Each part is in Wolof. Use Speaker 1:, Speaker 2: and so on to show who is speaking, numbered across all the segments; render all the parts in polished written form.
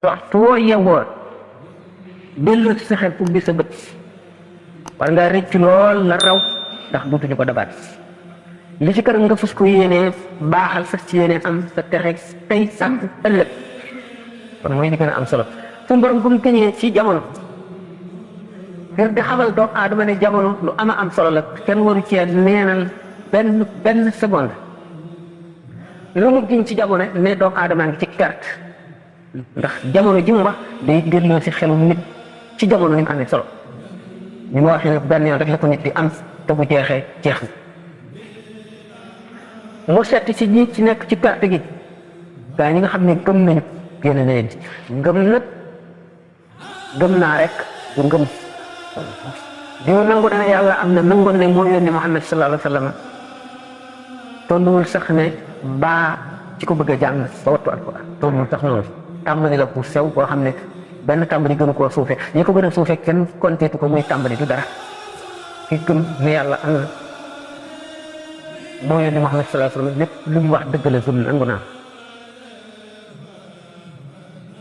Speaker 1: waxtu woo yewoo dellu ci sa xel pour bi sa bët war ngaa rëcc lool la raw ndax duutuñu ko dabaat li ci kanam nga fas ko yéenee baaxal fas ci yéenee am sa texe tey sax ëllëg kon mooy li gën a am solo suñu borom bu mu tëñee ci jamono ngir di xamal doomu aadama ne jamono lu ama am solo la kenn waru cee neenal benn seconde lu mu giñ ci jamono ne doomu aadama ngi ci perte ndax jamono ji mu wax day delloo si xelu nit ci jamono ni mu amee solo ñu ma waxee ne benn yoon rek la ko nit di am te bu jeexee jeex na mu setti ci ñi ci nekk ci perte gi gaa ñi nga xam ne gëm nañu génn na leen ci ngëm nag gëm naa rek du ngëm diw nangu na yàlla am na nangu ne moo yónni Muhammad sallallahu alayhi wa sallam tolluwul sax ne baa ci ko bëgg a jàng ba wattu alquran tolluwul sax noonu tàmbali la bu sew boo xam ne benn tàmbali gënu koo suufe ñi ko gën a suufe kenn konteetu ko muy tàmbali du dara ki gëm ne yàlla am na moo yónni Muhammad sallallahu alayhi wa sallam lépp lu mu wax dëgg la gëm nangu naa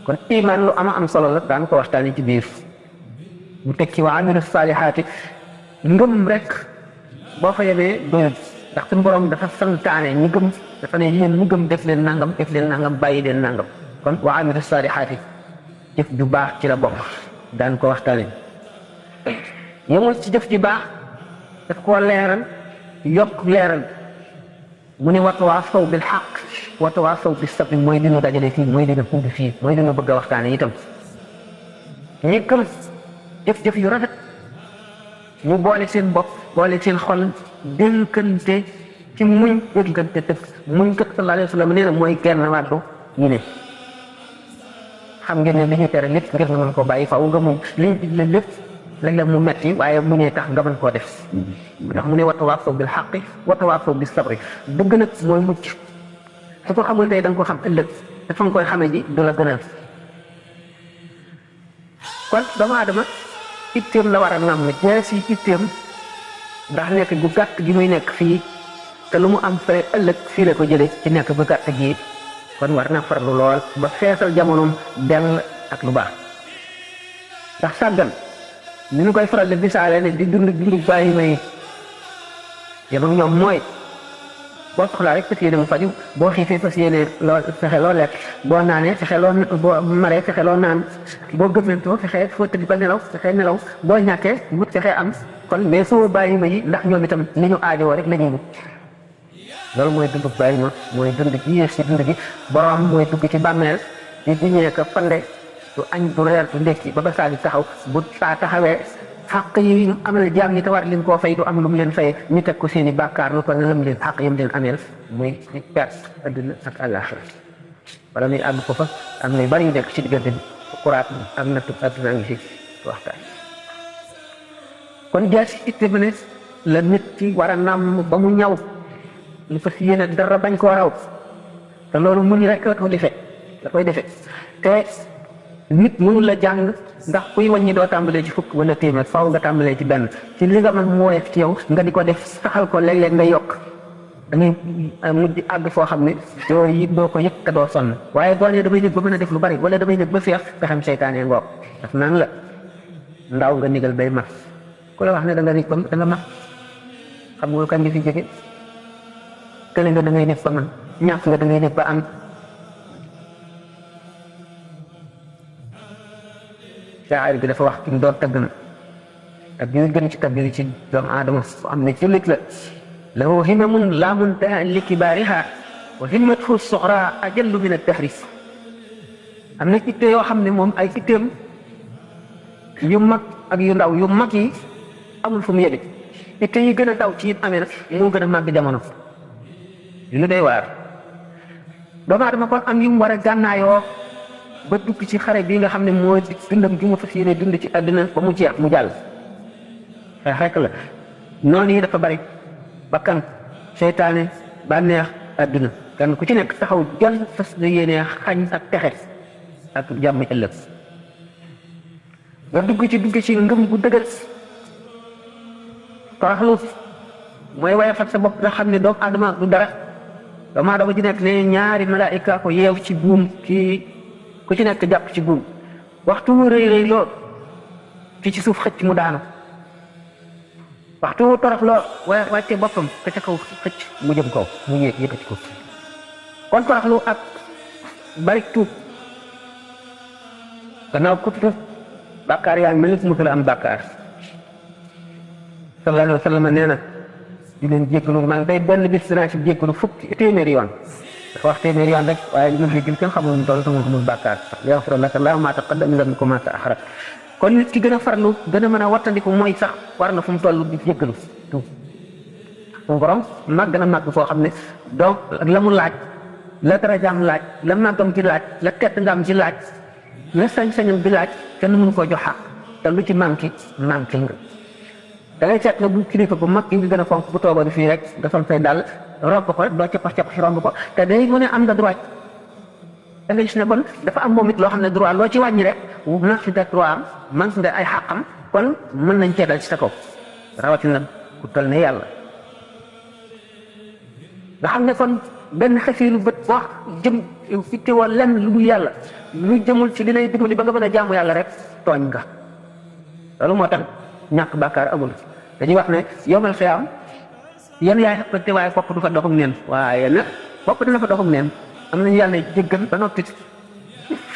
Speaker 1: kon iman lu ama am solo la daan ko waxtaanee ci biir mu teg ci wa amilu saalihaati ngëm rek boo fa yemee doyul ndax suñu borom dafa santaane ñi gëm dafa ne yéen ñi gëm def leen nangam bàyyi leen nangam kon wa amilu saalihaati jëf ju baax ci la bokk daan ko waxtaane yemul ci jëf ju baax daf koo leeral yokk leeral mu ne watawaasaw bil xaq watawaasaw bis sabr mooy li ñu dajale fii mooy li ñu fund fii mooy li ñu bëgg a waxtaane itam ñi gëm jëf-jëf yu rafet ñu boole seen bopp boole seen xol dénkante ci muñ dénkante dëgg muñ kat sallallahu alayhi wa sallam nee na mooy genn wàllu yi ne xam ngeen ne li ñu tere lépp ngir nga mën koo bàyyi faaw nga muñ liñ digle lépp léeg-léeg mu metti waaye mu ne tax nga mën koo def ndax mu ne watawaasaw bil xaqi watawaasaw bis sabri dëgg nag mooy mucc su ko xamul tey da nga ko xam ëllëg te fa nga koy xamee ji du la gënal kon doomu aadama itteem la war a nam jees yi itteem ndax nekk gu gàtt gi muy nekk fii te lu mu am fere ëllëg fii la ko jële ci nekk bu gàtt gi kon war na farlu lool ba feesal jamonoom dell ak lu baax ndax sàggan ni ñu koy faral di misaale ne di dund bàyyi may yem ak ñoom mooy boo soxlaa rek fas yéene mu faju boo xiifee fas yéene loo fexe loo lekk boo naanee fexe loo boo maree fexe loo naan boo gëmmentoo fexe foo tëdd ba nelaw fexe nelaw boo ñàkkee wut fexe am kon mais soo bàyyi ma yi ndax ñoom itam li ñu aajowoo rek la ñuy wut loolu mooy dund bàyyi ma mooy dund gi yées ci dund gi borom mooy dugg ci bàmmeel di diñee ko fande du añ du reer du ndekki ba saa di taxaw bu saa taxawee xaq yi amal jaam ñi te war leen koo fay du am lu mu leen fayee ñu teg ko seen i bàkkaar lu ko lam leen xaq yam leen ameel muy perte adduna ak àllaaxira wala muy àgg ko fa am na yu bari yu nekk ci diggante bi kuraat ak nattu adduna ngi si waxtaan kon jaasi itte bi ne la nit ci war a nàmm ba mu ñaw lu fas yéene dara bañ koo raw te loolu muñ rek la ko defee la koy defee te nit mënul la jàng ndax kuy wàññi doo tàmbalee ci fukk wala téeméer faaw nga tàmbalee ci benn ci li nga mën moo def ci yow nga di ko def saxal ko léeg-léeg nga yokk da ngay mujj àgg foo xam ne yooyu doo ko yëg te doo sonn waaye boo nee damay nekk ba mën a def lu bari wala damay nekk ba feex pexem seytaane ngoog daf naan la ndaw nga nigal bay mag ku la wax ne da nga nekk ba da nga mag xam nga kañ nga fi jóge kële nga da ngay nekk ba man ñàkk nga da ngay nekk ba am shaa'ir bi dafa wax ki doon tagg na ak yu gën ci tagg yi ci doomu aadama am ne jullit la lahu himamun laa muntaha li kibaariha wa himmatuhu suxraa ajallu min ad-dahri am na itte yoo xam ne moom ay itteem yu mag ak yu ndaw yu mag yi amul fu mu yële itte yi gën a daw ci it amee nag moo gën a màgg jamono lu doy waar doomu aadama kon am yu mu war a gànnaayoo ba dugg ci xare bii nga xam ne mooy dundam gi mu fas yéene dund ci àddina ba mu jeex mu jàll xeex rek la noonu yi dafa bari bakkan seytaane bànneex àdduna kan ku ci nekk taxaw jël fas yéene xañ ak texe ak jàmm ëllëg nga dugg ci ngëm gu dëgër toroxlu mooy waaye fat sa bopp nga xam ne doomu aadama du dara doomu aadama ji nekk ne ñaari malaayika ko yeew ci buum kii ku ci nekk jàpp ci buum waxtu mu rëy lool ki ci suuf xëcc mu daanu waxtu mu torox lool wàcce boppam ka ca kaw xëcc mu jëm kaw mu yëkkati ko kon toroxlu ak bari tuub gannaaw ku tuub bàkkaar yaa ngi mel ni musula am bàkkaar sallallahu alayhi wa sallam nee na di leen jéggalu maa ngi day benn bis dinaa ci jéggalu fukki téeméeri yoon dafa wax téeméeri yoon rek waaye li ma jéggal kenn xamul mu toll sama xamul bàkkaar yaghfir laka llaahu maa taqaddama min dhanbika wa maa ta'akhkhara kon nit ki gën a farlu gën a mën a wattandiku mooy sax war na fu mu toll di jéggalu tuub suñu borom màgg na màgg foo xam ne donc la mu laaj la darajaam laaj la màggam ci laaj la tedd ngam ci laaj la sañ-sañam bi laaj kenn mënu koo jox xaq te lu ci manqué nga da ngay seet nga bu kilifa bu mag ki nga gën a fonk bu toogoon fii rek nga sol say dàll romb ko rek doo cappax si romb ko te day mu ne am nga droit da nga gis ne bon dafa am moom it loo xam ne droit loo ci wàññi rek man si da droit am man si da ay xàqam kon mën nañ cee dal ci sa kaw rawatina ku toll ne yàlla nga xam ne kon benn xefiiru bët wax jëm fitte woo lenn lu dul yàlla lu jëmul ci li lay dimbali ba nga mën a jaamu yàlla rek tooñ nga loolu moo tax ñàkk bàkkaar amul dañuy wax ne yomal xiyaam yan yaay xappante waaye fopp du fa doxum neen waaye nag fopp dina fa doxum neen am nañu yàlla jéggal ba noppi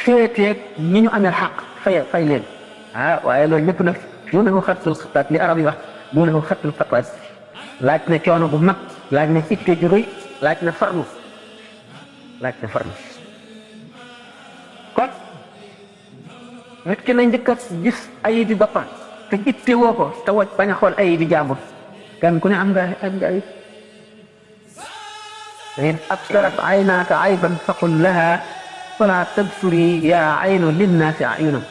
Speaker 1: féeteeg ñi ñu amee xaq fay leen waaye loolu lépp nag ñu ne ko xattul xataat li arab yi wax ñu ne ko xattul xataat laaj na coono bu mag laaj na itte ju rëy laaj na farlu kon nit ki na njëkk a gis ayib bi boppam te itte woo ko te woj bañ a xool ayib bi jàmbur kenn ku ne am nga ayib in absarat aynaaka ayban faqul laha fala tabsuri yaa aynu linnaasi ayunam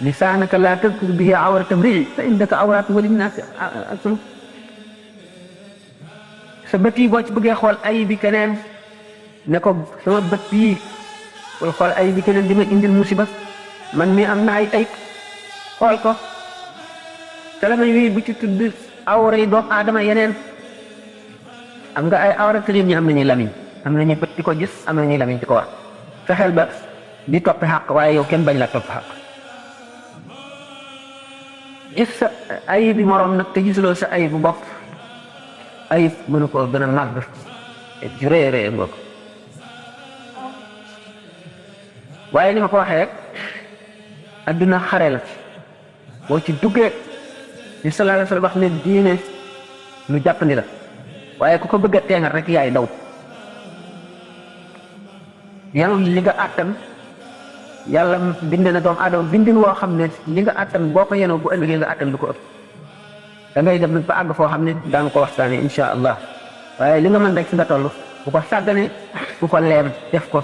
Speaker 1: lisaanaka laa tadkur bihi awrata mrii fa indaka awraatu wa linnaasi alsunu sa bët yi boo ci bëggee xool ayib bi keneen ne ko sama bët bii bul xool ayib bi keneen di ma indil musiba man mi am na ay ayib xool ko te la may wii bu ci tudd awra yi doomu aadama yeneen am nga ay awra te ñi am nañuy lamiñ am nañu bët di ko gis am nañuy lamiñ di ko wax fexeel ba di topp xàq waaye yow kenn bañ la topp xàq gis sa ayib bi moroom nag te gisuloo sa ayib bu bopp ayib mënu koo gën a màgg ju rëy rëy nga ko waaye ni ma ko waxee rek adduna xare la boo ci duggee ni sallallahu alayhi wa sallam wax ne diine lu jàppandi la waaye ku ko bëgg a teengal rek yaay daw yàlla li nga àttan yàlla bind na doomu aadama bindin woo xam ne li nga àttan boo ko yenoo bu ëllëgee nga àttan lu ko ëpp da ngay dem ba àgg foo xam ne daan ko waxtaanee insha allah waaye li nga mën rek fi nga toll bu ko sàggane bu ko leem def ko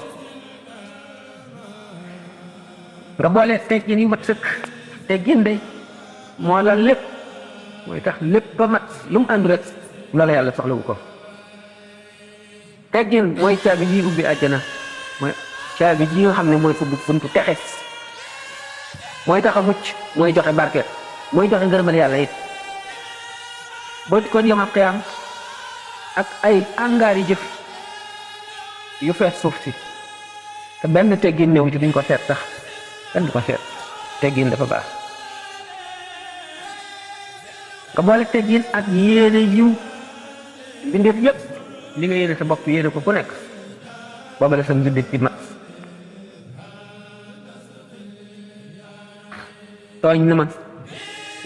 Speaker 1: nga boole teggin yu mat sëkk teggin day moo la lépp mooy tax lépp ba mat lu mu ànd rek loola yàlla soxlawu ko teggin mooy caabi ji ubbi àjjana mooy caabi ji nga xam ne mooy ubbi buntu texe mooy tax a mucc mooy joxe barke mooy joxe ngërëmal yàlla it boo di kon yomal xiyaam ak ay angaari jëf yu fees suuf si te benn teggin néew ci duñ ko seet sax kenn du ko seet teggin dafa baax nga boole teggin ak yéene yiw bindeef yëpp li nga yéene sa bopp yéene ko ku nekk booba la sa mbindeef ci mat tooñ na ma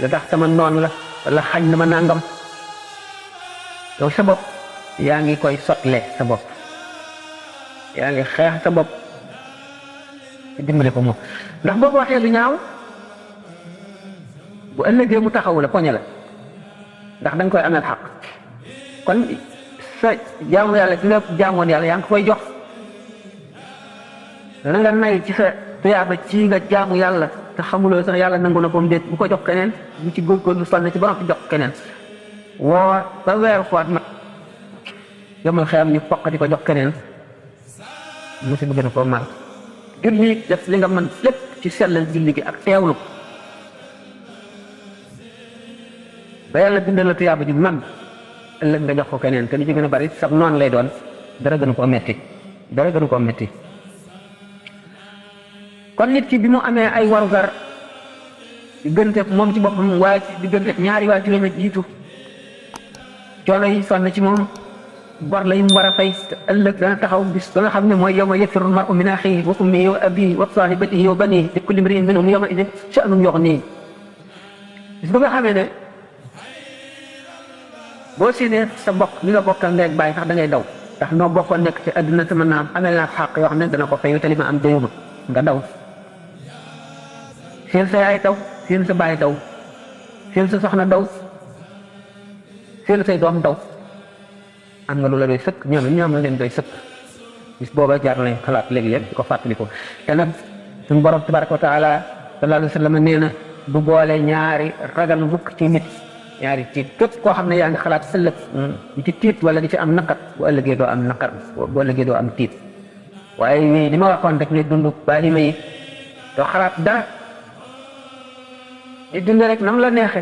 Speaker 1: la tax sama noon la wala xañ na ma nangam yow sa bopp yaa ngi koy sotle sa bopp yaa ngi xeex sa bopp dimbale ko moom ndax boo ko waxee lu ñaaw bu ëllëgee mu taxawu la poñe la ndax da nga koy ameel xaq kon sa jaamu yàlla ci nga jaamoon yàlla yaa ngi koy jox dana nga nay ci sa tuyaaba ci nga jaamu yàlla te xamuloo sax yàlla nangu na ko mu déet bu ko jox keneen bu ci góorgóorlu sonn ci ba noppi jox keneen woo ba weeru koot mat yomal xeyam ñu foqati ko jox keneen musiba gën a koo mal julli def li nga mën lépp ci sellal julli gi ak teewlu ko ba yàlla bindal la tuyaaba ji mag ëllëg nga jox ko keneen te li ci gën a bari sax noonu lay doon dara gënu koo metti dara gënu koo metti kon nit ki bi mu amee ay warugar diggante moom ci boppam waaye diggante ñaari waa kilomètre jiitu coono yi sonn ci moom bor la yi mu war a fay ëllëg dana taxaw bis ba nga xam ne mooy yawma yafirru l-mar'u min axiihi wa ummihi wa abiihi wa saahibatihi wa baniihi li kulli imri'in minhum yawma idin sha'nun yughniihi bis ba nga xamee ne boo séenee sa mbokk li nga bokkal ndey ak baay sax da ngay daw ndax noo bokkoon nekk ci àdduna te mën naa am amel naa xàq yoo xam ne dana ko fayu te li ma am doyuma nga daw seen sa yaay daw seen sa baay daw seen sa soxna daw seen say doom daw am nga lu la doy sëkk ñoom la leen doy sëkk bis booba jaar nañ xalaat léegi-léeg di ko fàttaliku te nag suñu borom tabaraka wa taala sallallahu alayhi wa sallam nee na du boole ñaari ragal mukk ci nit ñaari tiit képp koo xam ne yaa ngi xalaat ëllëg di ci tiit wala di ci am naqar bu ëllëgee doo am naqar bu ëllëgee doo am tiit waaye li ma waxoon rek ne dund bàyyi ma yi doo xalaat dara di dund rek nam la neexe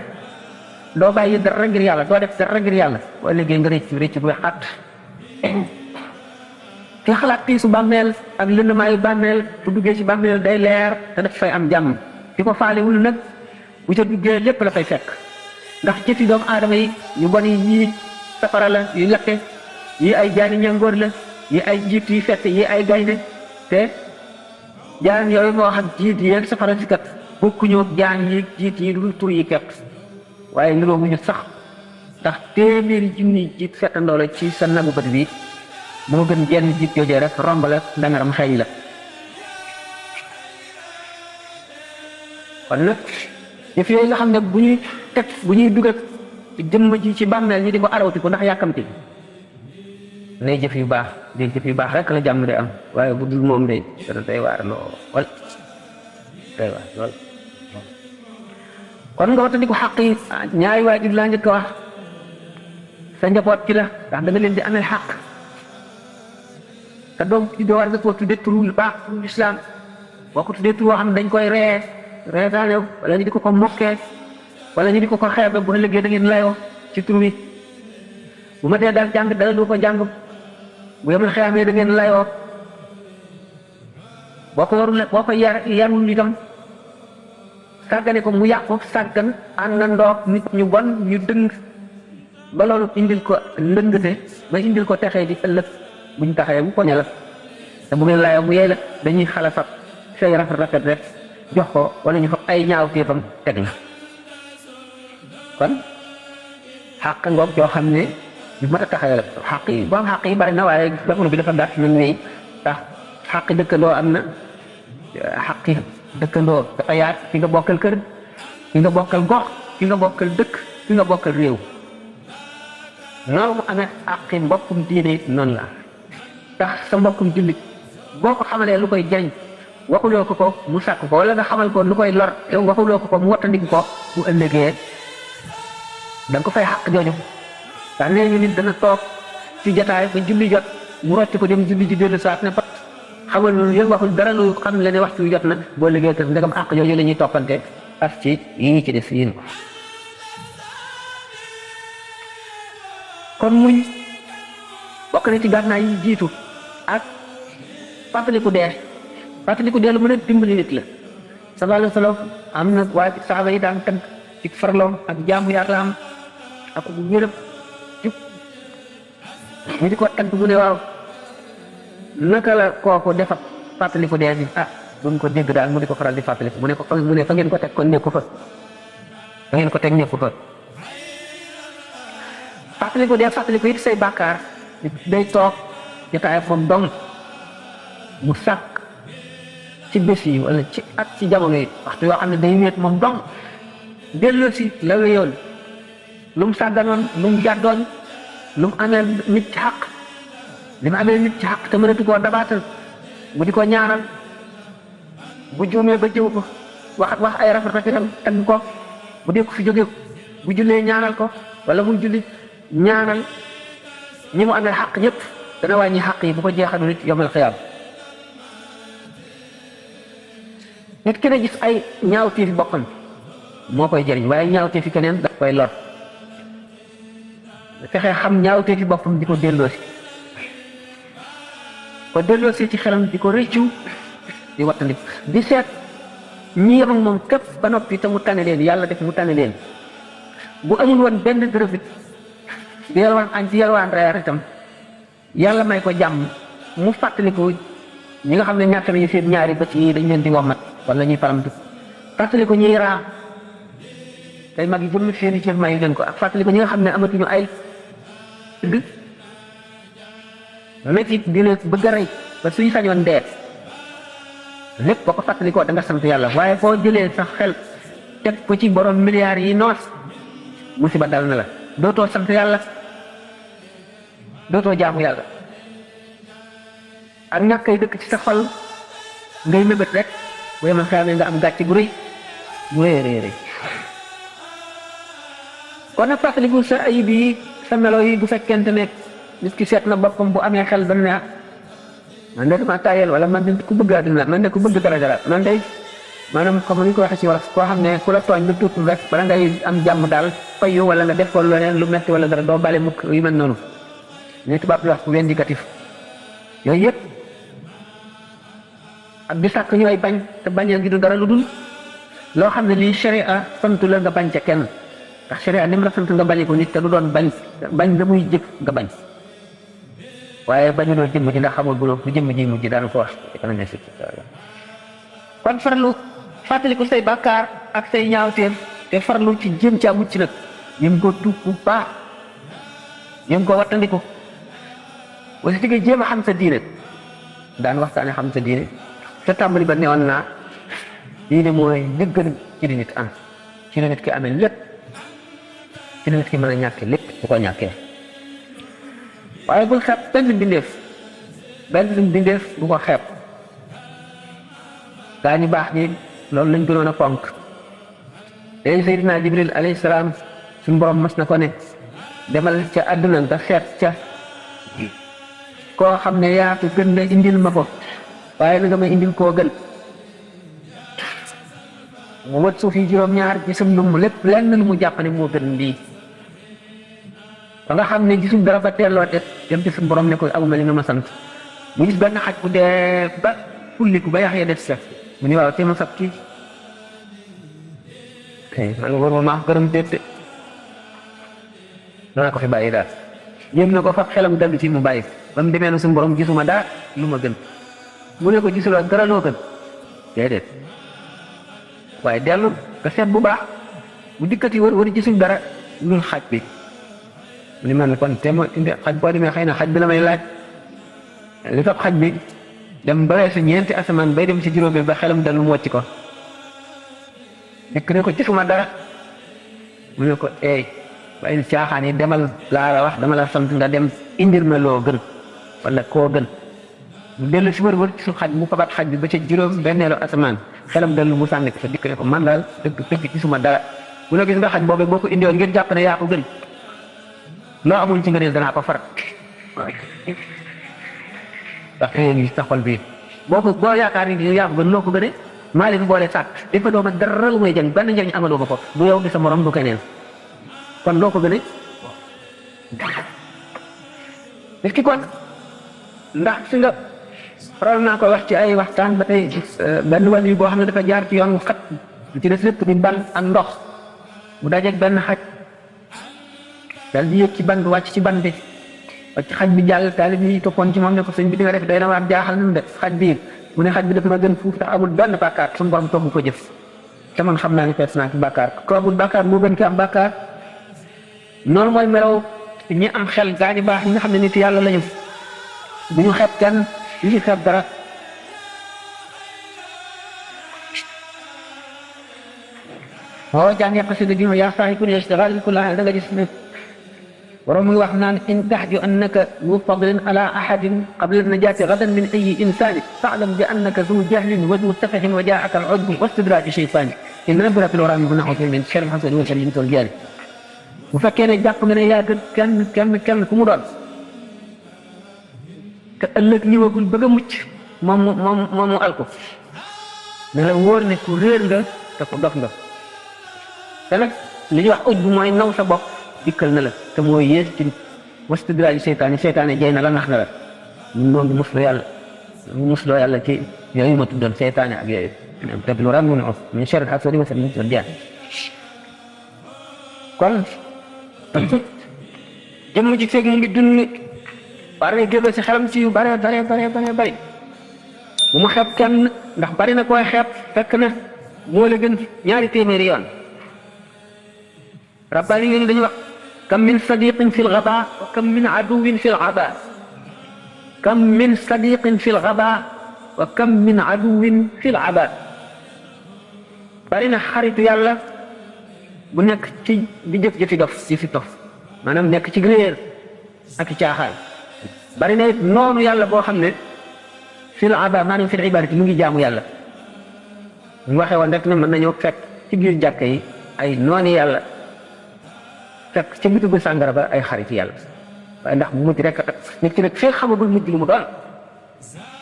Speaker 1: doo bàyyi dara ngir yàlla doo def dara ngir yàlla bu ëllëgee nga rëcc bu xat te xalaat tiisu bàmmeel ak lëndamaayu bàmmeel bu duggee ci bàmmeel day leer te daf fay am jàmm ki ko faalewul nag bu ca duggee lépp la fay fekk ndax jëfi doomu aadama yi yu bon yi yii safara la yu lakke yi ay jaani ñangoor la yi ay jiit yi fett yi ay gaynde te jaan yooyu moo xam jiit yi ak safara si kat bokkuñu ak jaan yi jiit yi lu tur yi kepp waaye niroo mu ñu sax ndax téeméeri junni jiit fettandoo la ci sa nagu bët bi moo gën jenn jiit joojee rek romb la dangaram xeeñ la kon nag jëf yooyu nga xam ne bu ñuy dugal ci jëmm ji ci bàmmeel ñi di ko arawti ko ndax yàkkamti nay jëf yu baax day jëf yu baax rek la jàmm de am waaye bu dul moom de dana day waar lool day waar lool kon nga watandi ko xaq yi ñaari waajur laa njëkk a wax sa njaboot ci la ndax da nga leen di amee xaq te doom ci doo war nga koo tuddee turu lu baax turu lislaam boo ko tuddee turu woo xam ne dañ koy reetaane wala ñu di ko mokkee wala ñu di ko xeebe bu ëllëgee da ngeen layoo ci tur wi bu ma tee daal jàng dara du ko jàng bu yemal xeamee da ngeen layoo boo ko yarul itam sàggane ko mu yàqu sàggan ànd na ndoog nit ñu bon ñu dëng ba loolu indil ko lëngate ba indil ko texee di ëllëg buñ taxee bu poñe la te bu ngeen layoo mu yey la dañuy xala fab say rafet rek jox ko wala ñu fa ay ñaaw téefam teg la kon xàq ngoog yoo xam ne yu mat a taxawee la xàq yi boo am xàq yi bari na waaye jamono bi dafa gàtt na nii ndax xàq dëkkandoo am na xàq dëkkandoo dafa yaat ki nga bokkal kër ki nga bokkal gox ki nga bokkal dëkk ki nga bokkal réew noonu mu amee xàqi mbokkum diine it noonu la ndax sa mbokkum jullit boo ko xamalee lu koy jëriñ waxuloo ko mu sàkk ko wala nga xamal ko lu koy lor yow waxuloo ko mu wattandiku ko bu ëllëgee da nga ko fay xàq jooju ndax nee ñu nit dana toog ci jataay ba julli jot mu rocc ko dem julli ji dellu saat ne pat xamal loolu yëpp waxul dara lu xam le ne waxtu wi jot na boo liggéey te ndegam xàq jooju la ñuy toppante ak ci yii ci def yéen ko kon muñ bokk na ci gànnaay yi jiitu ak fàttaliku dee lu mën a dimbali nit la sallallahu alayhi wa sallam am na waaye saaba yi daan tagg ci farloom ak jaamu yàlla am ak bu wéram ñu di ko tagg bu ne waaw naka la kooku defa fàttaliku dee bi duñ ko dégg daal mu di ko faral di fàttaliku mu ne fa ngeen ko teg kon nekku fa ngeen ko teg nekku fa fàttaliku it say bàkkaar day toog jotaay moom dong mu sàkk ci bés yi wala ci at ci jamono yi waxtu yoo xam ne day wéet moom dong delloo si la wéyoon lu mu sàgganoon lu mu jàddoon lu mu amee nit ci xaq li mu amee nit ci xaq te mënatu koo dabaatal bu di ko ñaanal bu juumee ba jëw ko wax ay rafetam tagg ko bu dee ko fi jóge bu jullee ñaanal ko wala muy julli ñaanal ñi mu amee xaq ñëpp dana wàññi xaq yi bu ko jeexalu nit yomal xiyaam nit ki ne gis ay ñaawteefi boppam moo koy jëriñ waaye ñaawteefi keneen daf koy lor fexe xam ñaawteefi boppam di ko delloosi ci xelam di ko rëccu di wattandi di seet ñi yem ak moom képp ba noppi te mu tane leen yàlla def mu tane leen bu amul woon benn dërëfit di yalwaan añ ci yalwaan reer itam yàlla may ko jàmm mu fàttaliku ñi nga xam ne ñàkk nañu seen ñaari bët yi dañ leen di womat wala ñuy palamtu fàttaliku ñuy raam tey mag yi jëmm seeni cër mayu leen ko ak fàttaliku ñi nga xam ne amatuñu ay dëgg métti dina bëgg a rey ba suñu sañoon dee lépp boo ko fàttalikoo da nga sant yàlla waaye foo jëlee sa xel teg ko ci borom milliards yi noos musiba dal na la dootoo sant yàlla dootoo jaamu yàlla ak ñàkkay dëkk ci sa xol ngay mébét rek bu yemal xamee nga am gàcce gu rëy gu rëy kon nag fàttaliku sa ayib yi sa melo yi bu fekkente ne nit ki seet na boppam bu amee xel dana ne man de dama tayel wala man de ku bëgg àddina man de ku bëgg dara man de maanaam comme ni ko waxee ci wolof koo xam ne ku la tooñ lu tuuti rek bala ngay am jàmm daal fayu wala nga def ko leneen lu metti wala dara doo bale mukk yu mel noonu ne tubaab di wax ku vindicatif yooyu yëpp ak di sàkk ñooy bañ te bañee gi du dara lu dul loo xam ne lii sharia santu la nga bañ ca kenn ndax sharia ni mu la sant nga bañe ko nit te du doon bañ da muy jëf nga bañ waaye bañu doon jëmm ji ndax xamul bu jëmm ji mujj daanu ko wax kon farlu fàttaliku say bàkkaar ak say ñaawteem te farlu ci jëm caa mucc nag yëm ko tuub bu baax yëm ko wattandiku wasi tigee jéem a xam sa diine daan waxtaane xam sa diine te tàmbali ba newoon naa diine mooy li gën ci di nit am ci la nit ki amee lépp ci la nit ki mën a ñàkke lépp su ko ñàkkee waaye bul xeeb benn bindeef bu ko xeeb gaa ñu baax ñi loolu lañ gënoon a fonk léegi Seydina Jibril alayhi salaam suñu borom mas na ko ne demal ca àdduna nga seet ca koo xam ne yaa ko gën la indil ma ko waaye na nga may indil koo gën mu wët suuf yi juróom-ñaar gisum lu mu lépp lenn lu mu jàpp ne moo gën lii ba nga xam ne gisum dara ba teelloo te dem ci suñu borom ne ko amuma li nga ma sant mu gis benn xaj bu dee ba fulliku ba yax ya des sa mu ni waaw te ma sab kii man nga war ma gërëm déet danaa ko fi bàyyi daal jéem na ko fab xelam dellu ci mu bàyyi ba mu demee na suñu borom gisuma daal lu ma gën mu ne ko gisuloo dara loo gën déedéet waaye dellu nga seet bu baax bu dikkati wër gisul dara lu xaj bi mu ni man kon te ma indi xaj boo demee xëy na xaj bi la may laaj li fab xaj bi dem ba weesu ñeenti asamaan bay dem ci juróomi ba xelam dellu mu wàcc ko dikk ne ko gisuma dara mu ne ko waaye caaxaan yi demal laa la wax dama la sant nga dem indir ma loo gën wala koo gën mu dellu si wër ci su xaj mu fabaat xaj bi ba ca juróom benneelu asamaan xelam dellu mu sànni ko fa dikk ne ko man daal dëgg gisuma dara mu ne gis nga xaj boobee boo ko indiwoon ngeen jàpp ne yaa ko gën loo amul ci nga ne danaa ko farat ndax ngi sa xol bi boo yaakaar ni yaa ko gën loo ko gënee maa leen boole sàkk dafa dooma dara lu may jëng benn njëriñ amaloo ma ko du yow di sa morom du keneen kon loo ko gënee nit ki kon ndax si nga faral naa ko wax ci ay waxtaan ba tey benn wàll yi boo xam ne dafa jaar ci yoon xat ci des lépp di ban ak ndox mu dajeeg benn xaj dal di yëg ci ban bi wàcc ci ban bi wàcc xaj bi jàll taalib yi toppoon ci moom ne ko sëñ bi di nga def day na waar jaaxal nañu de xaj bi mu ne xaj bi dafa ma gën fuuf tax amul benn bàkkaar suñu borom togg ko jëf te man xam naa ni fees naa ci bàkkaar ko amul bàkkaar moo gën ki am bàkkaar noonu mooy melaw ñi am xel gaañu baax ñi nga xam ne nit yàlla lañu bu ñu xeeb kenn ñu ci xeeb dara boo jàngee xasida gi yaa saaxi ku ne istigaal ku laa da nga gis ne borom muy wax naan in taxju annaka zu fadlin ala ahadin qabla najaati gadan min ayi insani faalam bi annaka zu jahlin wa zu safahin wa jaaka al udbu wa istidraji shaytani in nabira fil wara min naxu min sharri xasan wa sharri tol jaani bu fekkee ne jàpp nga ne yaa gën kenn ku mu doon te ëllëg ñëwagul bëgg a mucc moom mu alko ne la wóor ne ku réer nga te ku dof nga te nag li ñuy wax uj bu mooy naw sa bopp dikkal na la te mooy yées ci wastidraaju seytaane jay na la nax na la ñun noonu musloo yàlla ci yooyu ma tuddoon seytaane ak yooyu tablu ran mun of min sharri hasadi wa min sharri jaan kon jëmm ji feeg mu ngi dund bari génn si xelam ci yu bare bu mu xeeb kenn ndax bari na koy xeeb fekk na moo la gën ñaari téeméeri yoon rabbaani yooyu dañuy wax kam min sadiqin fi lgaba wa kam min aduwin fi lgaba kam min sadiqin fi lgaba wa kam min aduwin fi lgaba bari na xaritu yàlla bu nekk ci di jëf-jëfi dof jëfi dof maanaam nekk ci réer ak caaxaan bari na it noonu yàlla boo xam ne fi lgaba maanaam fi libadati mu ngi jaamu yàlla mu waxee woon rek ne mën nañoo fekk ci biir jàkka yi ay nooni yàlla fekk ca bitigu sàngara ba ay xarit yàlla waaye ndax bu mujj rek nit ki nag fee xamagul mujj lu mu doon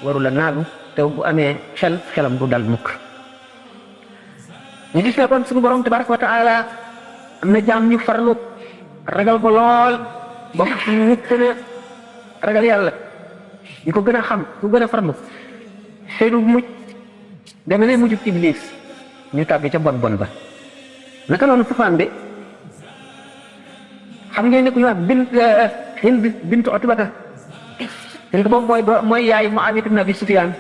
Speaker 1: waru la naagu te bu amee xelam du dal mukk ñu gis ne kon suñu borom tabaraka wa taala am na jaam ñu farlu ragal ko lool ba nit gën a ragal yàlla ñu ko gën a xam ku gën a farlu seenu mujj deme ne mujjub iblis ñu tàbbi ca bon ba naka noonu sufaan bi xam ngeen ne ku ñu wax Hind bintu Utbata Hind boobu mooy yaay Muawiya ibn Abi Sufyaan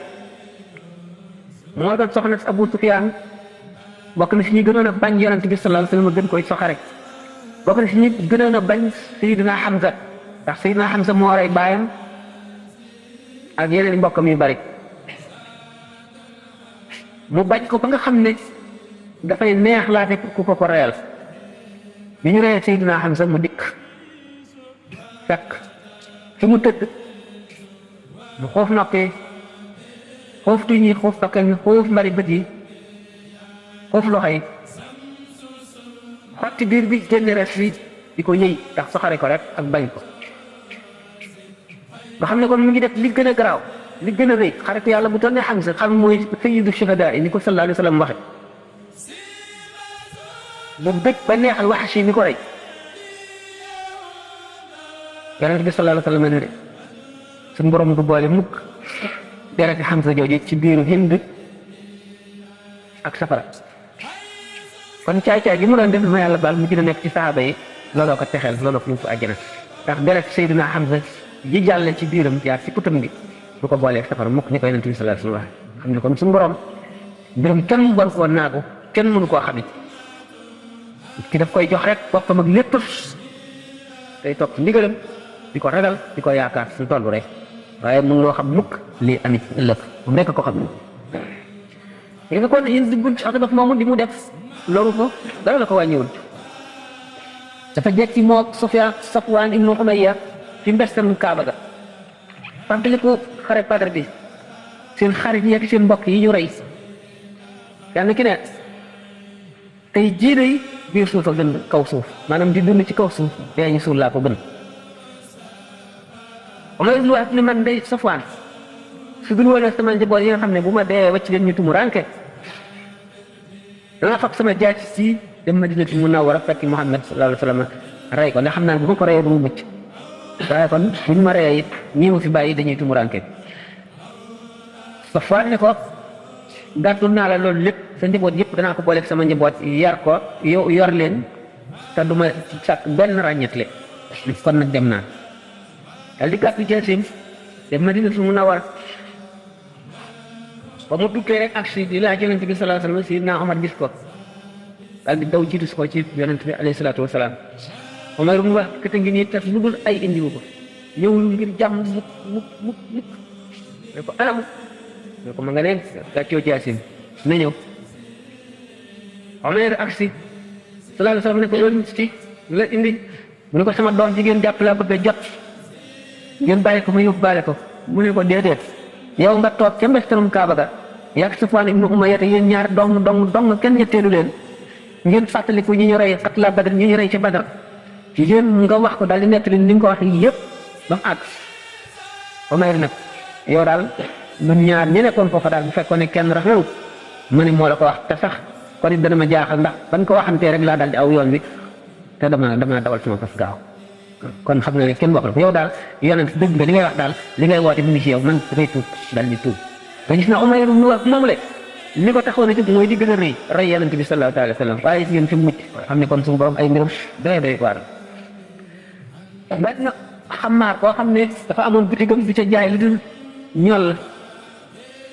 Speaker 1: moo doon soxna si Abu Sufyaan bokk na si ñi gënoon a bañ yonent bi sallallahu alayhi wasallam gën koy soxa rek bokk na si ñi gënoon a bañ Sayyidina Hamza ndax Sayyidina Hamza moo rey baayam ak yeneen mbokkam yu bari mu bañ ko ba nga xam ne dafay neex laate ku ko reyal bi ñu reyee Seydina Hamza mu dikk fekk fi mu tëdd mu xoof noppee xoof tuñ yi xoof tokkel yi xoof mbari bët yi xoof loxo yi xotti biir bi génn res bi di ko yëy ndax soxare ko rek ak bañ ko nga xam ne kon mu ngi def li gën a garaaw li gën a rëy xaritu yàlla bu toll ne Hamza xam mooy sayyidu shuhada yi ni ko sallallahu alayhi wa sallam waxe mu bëgg ba neexal Wahshi mi ko rey yonent bi sallallahu alayhi wa sallam ne de suñu borom du boole mukk dereti Hamza jooju ci biiru Hind ak safara kon caay-caay gi mu doon def ma yàlla baal mu gën a nekk ci saxaaba yi looloo ko texeel looloo ko ñu ko àjjana ndax deret Seydina Hamza ji jàlle ci biiram jaar ci putam bi bu ko boolee safara mukk ni ko yonent bi sallallahu alayhi wa sallam waxe xam ne kon suñu borom mbiram kenn war koo naagu kenn mënu koo xamit ki daf koy jox rek boppam ak lépp day topp ndigalam di ko ragal di ko yaakaar su toll rek waaye mun loo xam mukk lii amit ëllëg moom rekk ko xam ne li nga kon yéen diggul ci Utba moomu di mu def loru ko dara la ko wàññiwul dafa jekki moo Safwaan ibnu Umayya fi mbestam Kaaba ga fàttali ko xare Badar bi seen xarit yi ak seen mbokk yi ñu rey kenn ki ne tey jii day biir suuf a gën kaw suuf maanaam di dund ci kaw suuf dee ñu suul laa ko gën Umar ibn Wahb ne man day Safwaan su dul woon sama njaboot yi nga xam ne bu ma dee wacc leen ñu tumu ranke dana fab sama jaaj si dem Madinatu Munawwara fekk Muhammad sallallahu alayhi wa sallam rey ko ndax xam naa bu ma ko reyee du mu mucc waaye kon bu ñu ma reyee it ñii mu fi bàyyi dañuy tumu ranke Safwaan ne ko gàttul naa la loolu lépp sa njaboot yëpp danaa ko booleeg sama njaboot yar ko yow yor leen te du ma sàkk benn ràññetle kon nag dem naa dal di gàttu jaasim dem Madinatu Munawwara ba mu duggee rek ak si di laaj yonent bi sallallahu alayhi wa sallam Sayyidina Omar gis ko daal di daw jiitu si ko ci yonent bi alayhi salaatu wa salaam Omar mu wax kete ngi nii tax lu dul ay indiwu ko ñëwul ngir jàmm mukk ne ko anam ne ko ma nga ne gàccoo jaasim na ñëw Omar ak si sallallahu alayhi wa sallam ne ko loolu ci la indi mu ne ko sama doom jigéen jàpp laa bëgg a jot ngeen bàyyi ko ma yóbbaale ko mu ne ko déedéet yow nga toog ca mbestalum Kaaba ga yàgg Safwaan ibnu Umayya yéen ñaar dong kenn ñetteelu leen ngeen fàttaliku ñi ñu rey xatla Badar ñi ñu rey ca Badar yéen nga wax ko daal di nettali ni nga ko wax yëpp ba mu àgg Umayr nag yow daal ñun ñaar ñi nekkoon foofa daal bu fekkoon ne kenn rafetlu ma ne moo la ko wax te sax kon it dana ma jaaxal ndax ban ko waxantee rek laa daal di aw yoon wi te dama dawal sama fas gaaw kon xam na ne kenn wax la ko yow daal yonent dëgg nga li ngay wax daal li ngay woote mu ngi ci yow man ngay tuub daal di tuub nga gis na Umayr ibn Wahb moom le li ko taxoon a jóg mooy di gën a rey yonent bi sallallahu alayhi wa sallam waaye si yéen fi mucc xam ne kon suñu borom ay mbiram doy waar benn xamaar koo xam ne dafa amoon bitigam bi ca jaay lu dul ñol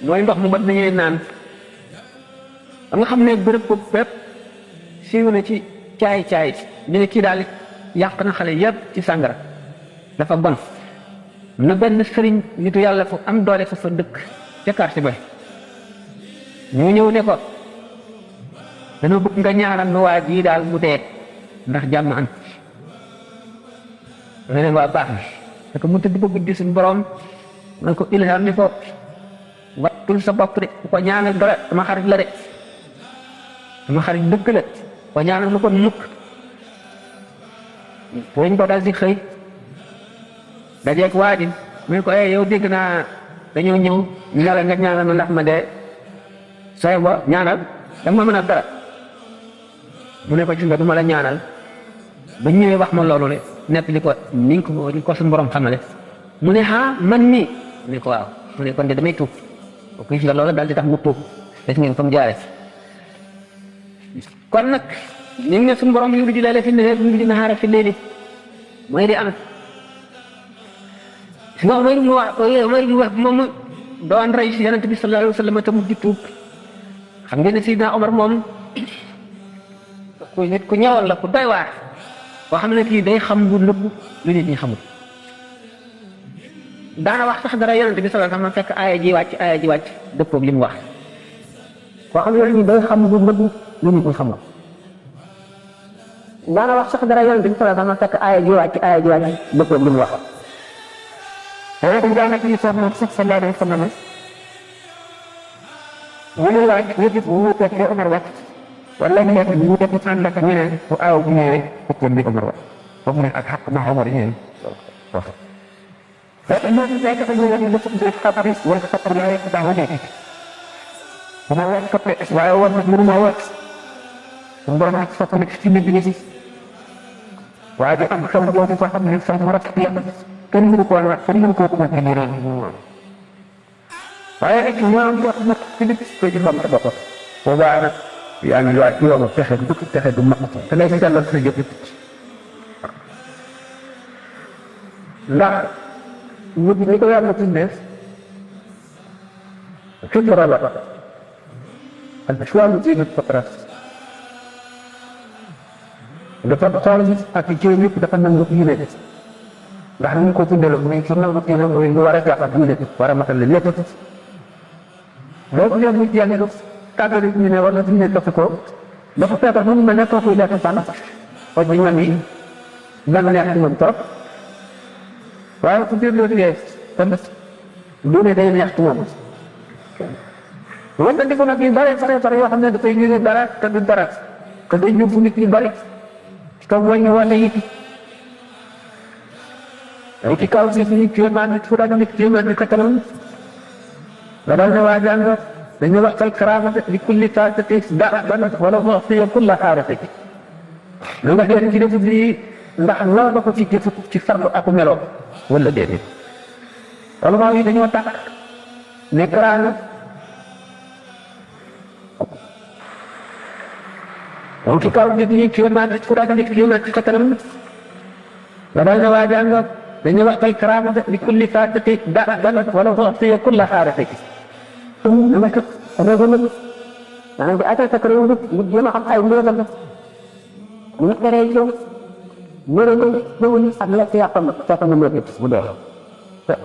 Speaker 1: mooy ndox mu bat nañuy naan ba nga xam ne bërëb ko bépp siiw na ci caay ñu ne kii daal yàq na xale yëpp ci sàngara dafa bon na benn sëriñ nitu yàlla fu am doole fa dëkk ca quartier ba ñu ñëw ne ko dañoo bëgg nga ñaanal nu waa jii daal mu dee ndax jàmm am nga ne waa baax na te ko mu tëdd ba guddi suñu borom man ko ilham ni ko wattul sa bopp de ko ñaanal dara sama xarit la de sama xarit dëgg la ko ñaanal lu ko mukk dañ ko daal di xëy dajeeg waa ji mu ne ko yow dégg naa dañoo ñëw ñu ne la nga ñaanal ma ndax ma dee sooy ba ñaanal da ma mën a dara mu ne ko gis nga du ma la ñaanal ba ñëwee wax ma loolu le nepp li ko ni ko suñu borom xamale mu ne man mii mu ne ko waaw mu ne kon de damay tuub ko gis nga loolu daal di tax mu tuub des ngeen fa mu jaare kon nag ñu ngi ne suñu borom yu di leele fi ne yu di naxaara fi leeli mooy di am si nga Umayr ibn Wahb moom doon rey si yonent bi sallallahu alayhi wa sallam te mu di tuub xam ngeen ne Sidna Omar moom ku ñëwoon la ku doy waar boo xam ne kii day xam lu nëbb lu nit ñi xamul daana wax sax dara yonent bi sallallahu alayhi wa sallam fekk aaya ji wàcc dëppoog li mu wax koo xam ne day xam lu nëbb lu nit ñi xamul daana wax sax dara yonent bi sallallahu alayhi wa sallam fekk aaya ji wàcc dëppoog li mu wax dañ daana ci soxna sax sallallahu alayhi wa sallam ñu ne laaj yëpp ñu fekk li Omar wax wala ñu nekk ñu def ànd ak ñu ne bu aaw bu ñëwee fekkoon li Omar wax foofu ne ak xaq na Omar ñëwee wax fekk ñu fekk fa ñu ne ñu def xabaris wala xabar la rek daa wone dama wax ko waaye war na mënu ma wax suñu borom ak fa nekk ci nit bi ci waaye di am xam boobu fa xam ne fa mu rafet yàlla kenn mënu ko wax kenn mënu ko ko ne rek waaye rek ñoom wax nag ci nit ko ci xam bopp boobaa nag yaa ngi waaj yoonu fexe du fexe du mag te lay sellal sa jëf ndax nit ñi ko yàlla tuddee fitra la al choix ci nit fatra dafa xool ak ci yëpp dafa nangu diine ndax ñu ko tuddee la muy su nangu diine mooy nga war a jàpp diine war a matal lépp loolu yëpp nit yàlla tàggat ñu ne war na diine topp ko dafa feebar mu mel ne kooku lekk sànn xooj bi man yi dana neex ci moom trop waaye ku déglu liggéey tamit lu ne day neex ci moom loolu dañ ko nag yu bare yoo xam ne dafay ñu dara te du dara te day yóbbu nit yu bari te wàññi wala it ay ci kaw si suñu kéemaan nit fu dañu nit kéemaan ni katanam la dal ne waa jàng dañu waxtal karaamate li kulli taatati da'ban wala mu'tiya kulla xaarati lu nga def ci def lii ndax loolu ba ko ci jëf ci farlu ak melo wala déedéet wala maa yi dañoo tàkk ne karaama moom ci kaw nit ñi kéemaan nit fu dañu nit kéemaan ci katanam la dal ne waa jàng dañu waxtal karaamate li kulli taatati da'ban wala mu'tiya kulla xaarati dama ko réew maanaam bi atal sa kër yow mu jéem a xam ay mbir la mu nekk dara yow mbir mi ñëwul ak lekk yàppam fekk nga mbir mu dee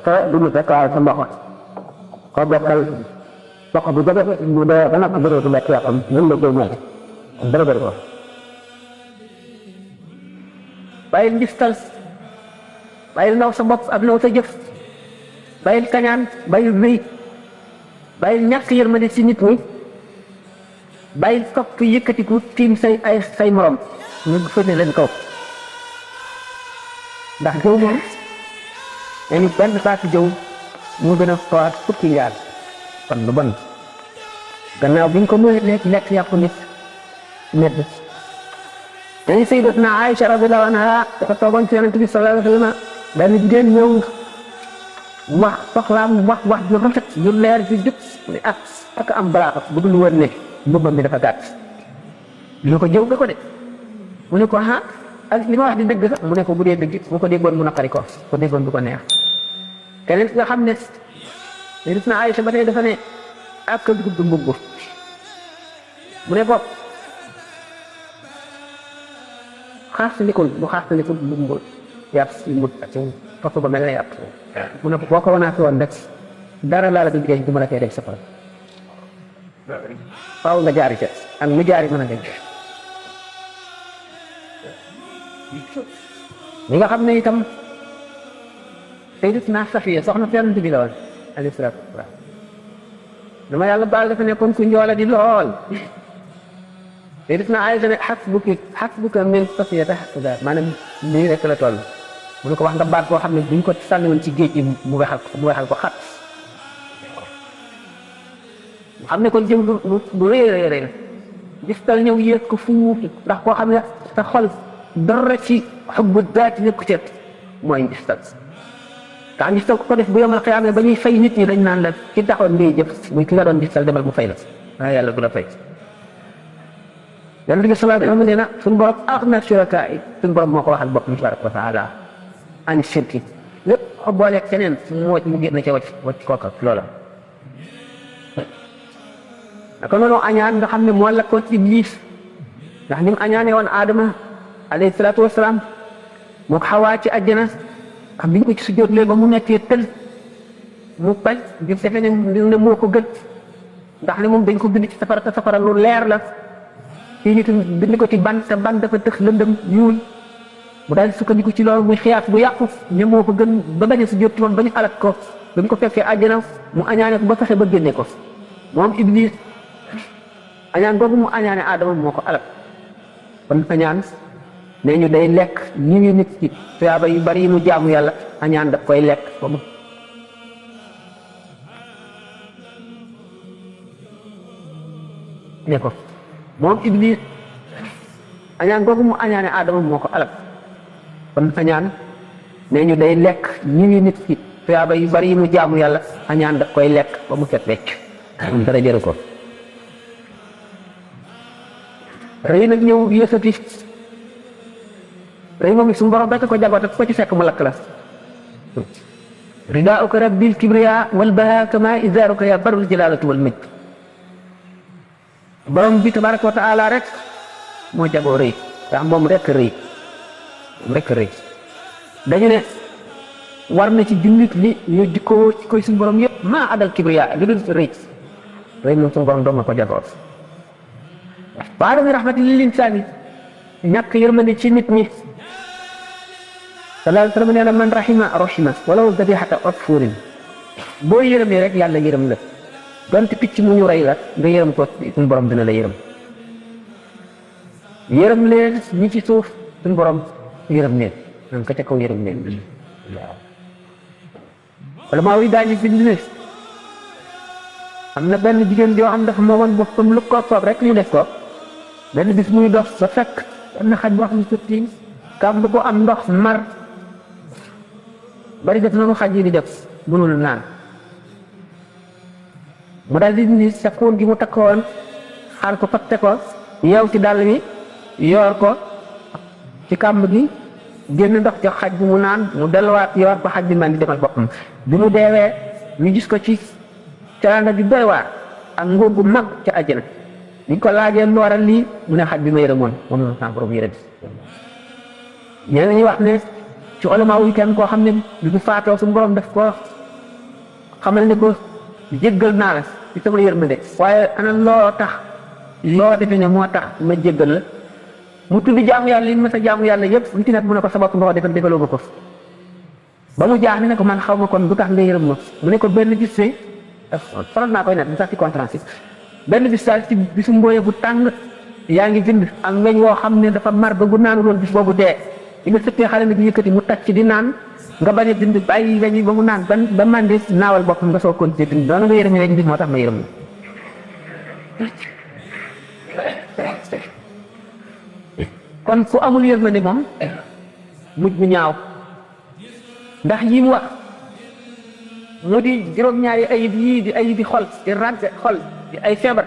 Speaker 1: te du mu fekk waaye sa mbokk ko bokkal mbokk bu jabe mu dee ba nag mbir du lekk yàppam ñun la koy ñëw dara bëri ko bàyyil ngistal bàyyil naw sa bopp ak naw sa jëf bàyyil kañaan bàyyil wéy bàyyil ñàkk yërmande ci nit ñi bàyyil topp yëkkatiku tiim say morom ñu fëne leen kaw ndax jëw moom dañu benn baatu jëw mu gën a fawaat fukki njaar kon lu bon gannaaw bi ñu ko mënee lekk yàpp nit medd dañu sayyidatuna Aïcha radiyallahu anha dafa toogoon ci yonent bi sallallahu alayhi wa sallam benn jigéen ñëw wax soxlaam wax ju rafet ju leer ju jub ak am balaa bu dul woon ne mbubbam bi dafa gàtt ñu ko jëw nga ko de mu ne ko ak li ma wax di dëgg sax mu ne ko bu dee dëgg bu ko déggoon mu naqari ko déggoon du ko neex keneen nga xam ne gis na Aysa ba tey dafa ne ak gudd mbubb mu ne ko xaartalikul bu xaartalikul mbubb yàpp si mbut ak topp ba mel ne yàpp mu ne ko boo ko wanaat woon rek dara laa la du géej du ma la koy def sa par faaw nga jaari ca ak mu jaari mën a dégg li nga xam ne itam Sayyidatuna Safiya soxna Yonent bi la woon alayhi salaatu wa salaam dama yàlla baal dafa nekkoon ku njoola di lool Sayyidatuna Aysa ne hasbuka min Safiyata hakaza maanaam nii rek la toll mu ne ko wax nga baat boo xam ne buñ ko sànni woon ci géej gi mu wexal ko xat mu xam ne kon jëm bu rëy rëy gis tal ñëw yéeg ko fuuf ndax koo xam ne sa xol dara ci xubbu daati nekku ci mooy ngistal tax ngistal ko def bu yomal xiyaama ba ñuy fay nit ñi dañ naan la ki taxoon ngay jëf muy ki nga doon ngistal demal mu fay la waaye yàlla du la fay Yonent bi sallallahu alayhi wa sallam nee na suñu borom axna shurakaa yi suñu borom moo ko waxal boppam tabaraka wa taala ani shirki lépp xo booleeg keneen mu génn ca wacc kooka loola naka noonu añaan nga xam ne moo lakkoon Iblis ndax ni mu añaane woon Adama alayhi salaatu wasalaam moo ko Xawaa ci àjjana xam biñ ko ci sujjóotlee ba mu nekkee tël mu bañ di defe ne moo ko gën ndax ne moom dañ ko bind ci safara te safara lu leer la fii ñu bind ko ci ban te ban dafa tëx lëndëm ñuul mu daal sukkandiku ci loolu muy xiyaas bu yàqu ne moo ko gën ba bañ a sujjóot woon ba ñu alak ko ba mu ko fekkee àjjana mu añaane ko ba fexe ba génne ko moom Iblis añaan googu mu añaane Adama moo ko alak kon añaan nee ñu day lekk ñi ngi nit ci tuyaaba yu bari yi mu jaamu yàlla añaan daf koy lekk ba mu ne ko moom Iblis añaan googu mu añaane Adama moo ko alak kon añaan nee ñu day lekk ñi ngi nit ci tuyaaba yu bari yi mu jaamu yàlla añaan daf koy lekk ba mu set wecc dara jëru ko rëy nag ñëw yësati rëy moom it suñu borom rekk ko jagoo te ko ci fekk mu lakk la ridaauka rabbil kibriya wal baha kama izaaruka ya barul jalaalatu wal majd borom bi tabaraka wa taala rek moo jagoo rëy ndax moom rek rëy dañu ne war na ci jullit li ñu jikkoo ci koy suñu borom yëpp maa adal kibriya lu dul rëy moom suñu borom doom na ko jagoo baadami rahmati lil insaani ñàkk yërmande ci nit ñi sallallahu alayhi wa sallam nee na man rahima walaw dabihata usfurin boo yërëmee rek yàlla yërëm la donte picc mu ñu rey la nga yërëm ko suñu borom dina la yërëm leen ñi ci suuf suñu borom yërëm leen man ka ca kaw yërëm leen waaw wala maa wi daañu bind ne am na benn jigéen joo xam dafa moomoon boppam lu ko soob rek ñu def ko benn bis muy dox ba fekk am na xaj boo xam ne surtout kàmb ko am ndox mar bari def na mu xaj yi di def mënul naan mu daal di ni sa kuun gi mu takkoon xaar ko fatte ko yeew ci dàll bi yoor ko ci kàmb gi génn ndox ci xaj bi mu naan mu delluwaat yoor ko xaj bi man di demal boppam bi mu deewee ñu gis ko ci teraanga bi doy waar ak nguur gu mag ca àjjana ni ko laajee lu waral lii mu ne xaj bi ma yërëmoon moom la sama borom yërëm ñeneen ñi wax ne ci ulama yi kenn koo xam ne bi mu faatoo suñu borom def ko xamal ne ko jéggal naa la ci sama yërmande waaye ana loo tax loo defe ne moo tax ma jéggal la mu tudd jaamu yàlla li ma sa jaamu yàlla yëpp lu ci nekk mu ne ko sa bopp nga ko defal defaloo ma ko ba mu jaax ne ko man xaw ma kon du tax nga yërëm ma mu ne ko benn gis ne faral naa koy net bi sax ci conférence benn bis daal ci bisu mbooye bu tàng yaa ngi bind am weñ woo xam ne dafa mar ba gu naanu loon bis boobu dee li nga sëppee xale bi yëkkati mu tàcc di naan nga bañ a bind bàyyi weñ yi ba mu naan ba mandi naawal boppam nga soo continuer bind doona nga yërëm weñ bi moo tax ma yërëm kon ku amul yërmande moom mujj bu ñaaw ndax yi mu wax mu di juróom-ñaari ayib yii di ayibi xol di ràgg xol di ay feebar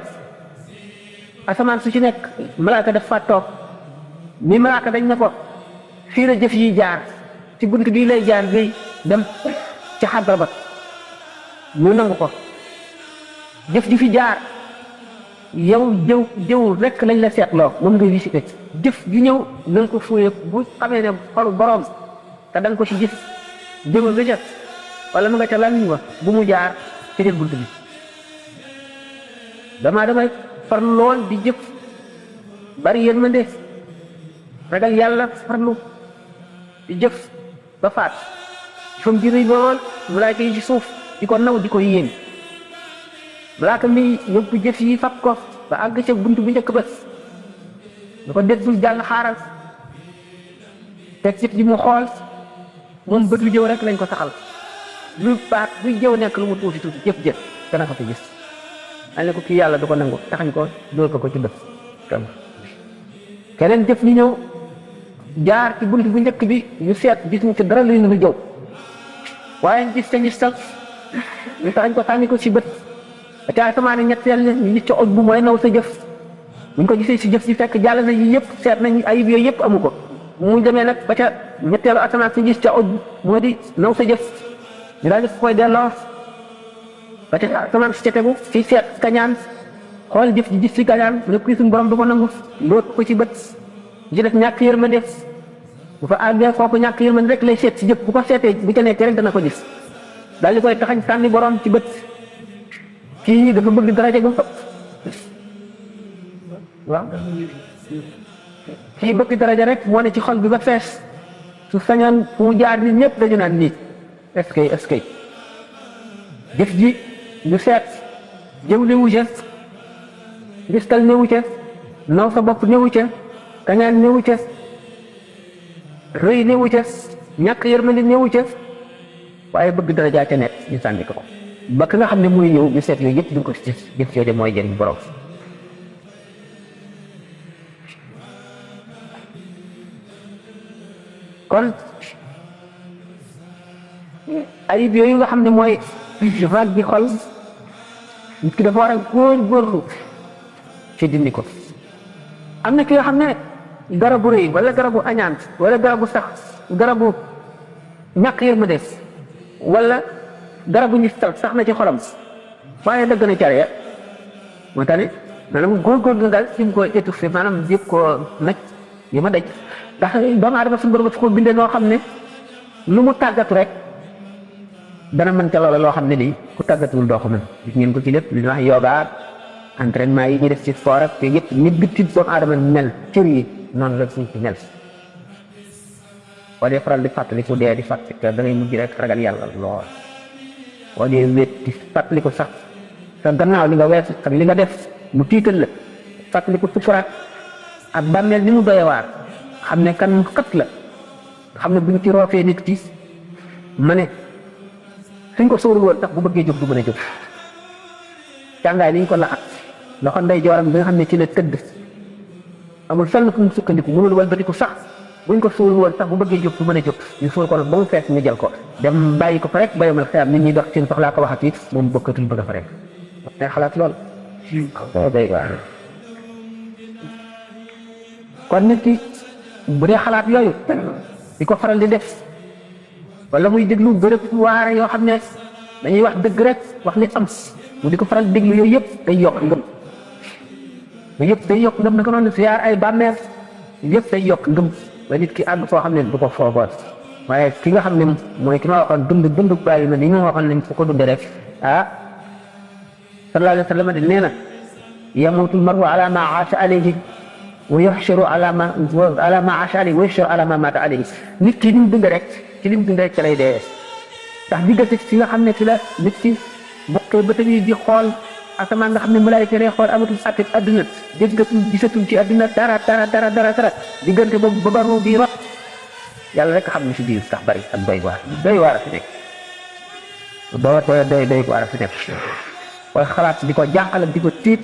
Speaker 1: asamaan su ci nekk malaaka daf fa toog mi malaaka dañ ne ko fii la jëf yi jaar ci bunt bii lay jaar bi dem ci xadra ba ñu nangu ko jëf ji fi jaar yow jëw rek lañ la seetloo moom ngay visité jëf ju ñëw na nga ko fuye bu xamee ne xolu borom te da nga ko ci gis jëma nga ca wala mu nga ca lan wa bu mu jaar ci biir bunt bi damay farlu lool di jëf bari yërmande ragal yàlla farlu di jëf ba faat fam ji rëy lool malaaka yi ci suuf di ko naw di ko yéen malaaka mi yóbbu jëf yi fab ko ba àgg ca bunt bu njëkk ba da ko déglu jàll xaaral teg jëf ji mu xool moom bët lu jëw rek lañ ko saxal lu baat buy jëw nekk lu mu tuuti jëf dana ko fi gis dañ ne ko kii yàlla du ko nangu taxañ ko dóor ko ci bët keneen jëf ñu ñëw jaar ci bunt bu njëkk bi ñu seet gis ñu ci dara luy nu jëw waaye gis te gis tal ñu taxañ ko sànni ko ci bët ba ca asamaan ñetteel ñu gis ci oj bu mooy naw sa jëf buñ ko gisee si jëf si fekk jàll na yi yëpp seet nañ ayib yooyu yëpp amu ko mu demee nag ba ca ñetteelu asamaan si gis ca oj moo di naw sa jëf ñu daal di koy delloo ba ca asamaan si ca tegu si seet kañaan xool jëf ji gis si kañaan mu ne kii suñu borom du ko nangu loot ko ci bët ji def ñàkk yërmande bu fa àggee kooku ñàkk yërmande rek lay seet si jëf bu ko seetee bu ca nekkee rek dana ko gis daal di koy taxañ sànni borom ci bët kii dafa bëgg daraja gu waaw kii bëgg daraja rek moo ne ci xol bi ba fees su sañoon fu mu jaar ni ñëpp dañu naan nii est-ce que jëf ji ñu seet jëw newu ca gistal newu ca naw sa bopp newu ca kañaan newu ca rëy newu ca ñàkk yërmande newu ca waaye bëgg daraja ca nekk ñu sànni ko ba ka nga xam ne muy ñëw ñu seet yooyu yëpp duñ ko ci jëf yooyu mooy jëriñ borom kon ayib yooyu nga xam ne mooy vague bi xol nit ki dafa war a góorgóorlu ci dindi ko am na ki nga xam ne garabu rëy wala garabu añaan wala garabu sax garabu ñàkk yërmande wala garabu ñu sax na ci xolam waaye dëgg na care moo tax ne maanaam góorgóorlu daal ci mu ko étouffé maanaam yëpp koo naj yi ma daj ndax doomu aadama suñu borom dafa ko bindee noo xam ne lu mu tàggatu rek dana mën ca loola loo xam ne nii ku tàggatuwul doo ko mën gis ngeen ko ci lépp li ñuy wax yoga entraînement yi ñuy def ci sport ak yëpp nit bitti doomu aadama mel cër yi noonu la suñ ci mel boo dee faral di fàttali ku dee di fàttali da ngay mujj rek ragal yàlla lool boo dee wét di fàttali ko sax sa gannaaw li nga weesu ak li nga def mu tiital la fàttali ko sukuraat ak bàmmeel ni mu doy waar xam ne kan xët la xam ne bu ñu ci roofee nit ki ma ne suñ ko sóorul woon tax bu bëggee jóg du mën a jóg càngaay li ñu ko laxat loxo ndey jooram bi nga xam ne ci la tëdd amul fenn fu mu sukkandiku mënul walbatiku sax buñ ko sóorul woon sax bu bëggee jóg du mën a jóg ñu sóor ko nag ba mu fees ñu jël ko dem bàyyi ko fa rek bayomal xeyam nit ñi dox seen soxlaa ko waxat yi moom bokkatul bëgg a fa rek day xalaat lool day waar kon nit ki bu dee xalaat yooyu di ko faral di def wala muy déglu bërëb waare yoo xam ne dañuy wax dëgg rek wax li am mu di ko faral di déglu yooyu yëpp day yokk ngëm yooyu yëpp day yokk ngëm naka noonu siyaar ay bàmmeel yëpp day yokk ngëm ba nit ki àgg foo xam ne du ko foogoon waaye ki nga xam ne mooy ki ma waxoon dund bàyyi ma ni ma waxoon nañ fu ko dunde rek sallallahu alayhi wa sallam de nee na yamutul maru ala ma aasha alayhi wa yuhsharu ala ma aasha alayhi wa yuhsharu ala ma mata alayhi nit ki li mu dund rek ci li mu dund rek ca lay dee ndax diggante fi nga xam ne fi la nit ki bokkee ba tamit di xool asamaan nga xam ne malaayika lay xool amatul àtte adduna déggatul gisatul ci adduna dara diggante boobu ba baru di rot yàlla rek xam ne si biir sax bari ak doy waar a fi nekk doy waar a fi nekk koy xalaat di ko jànqal di ko tiit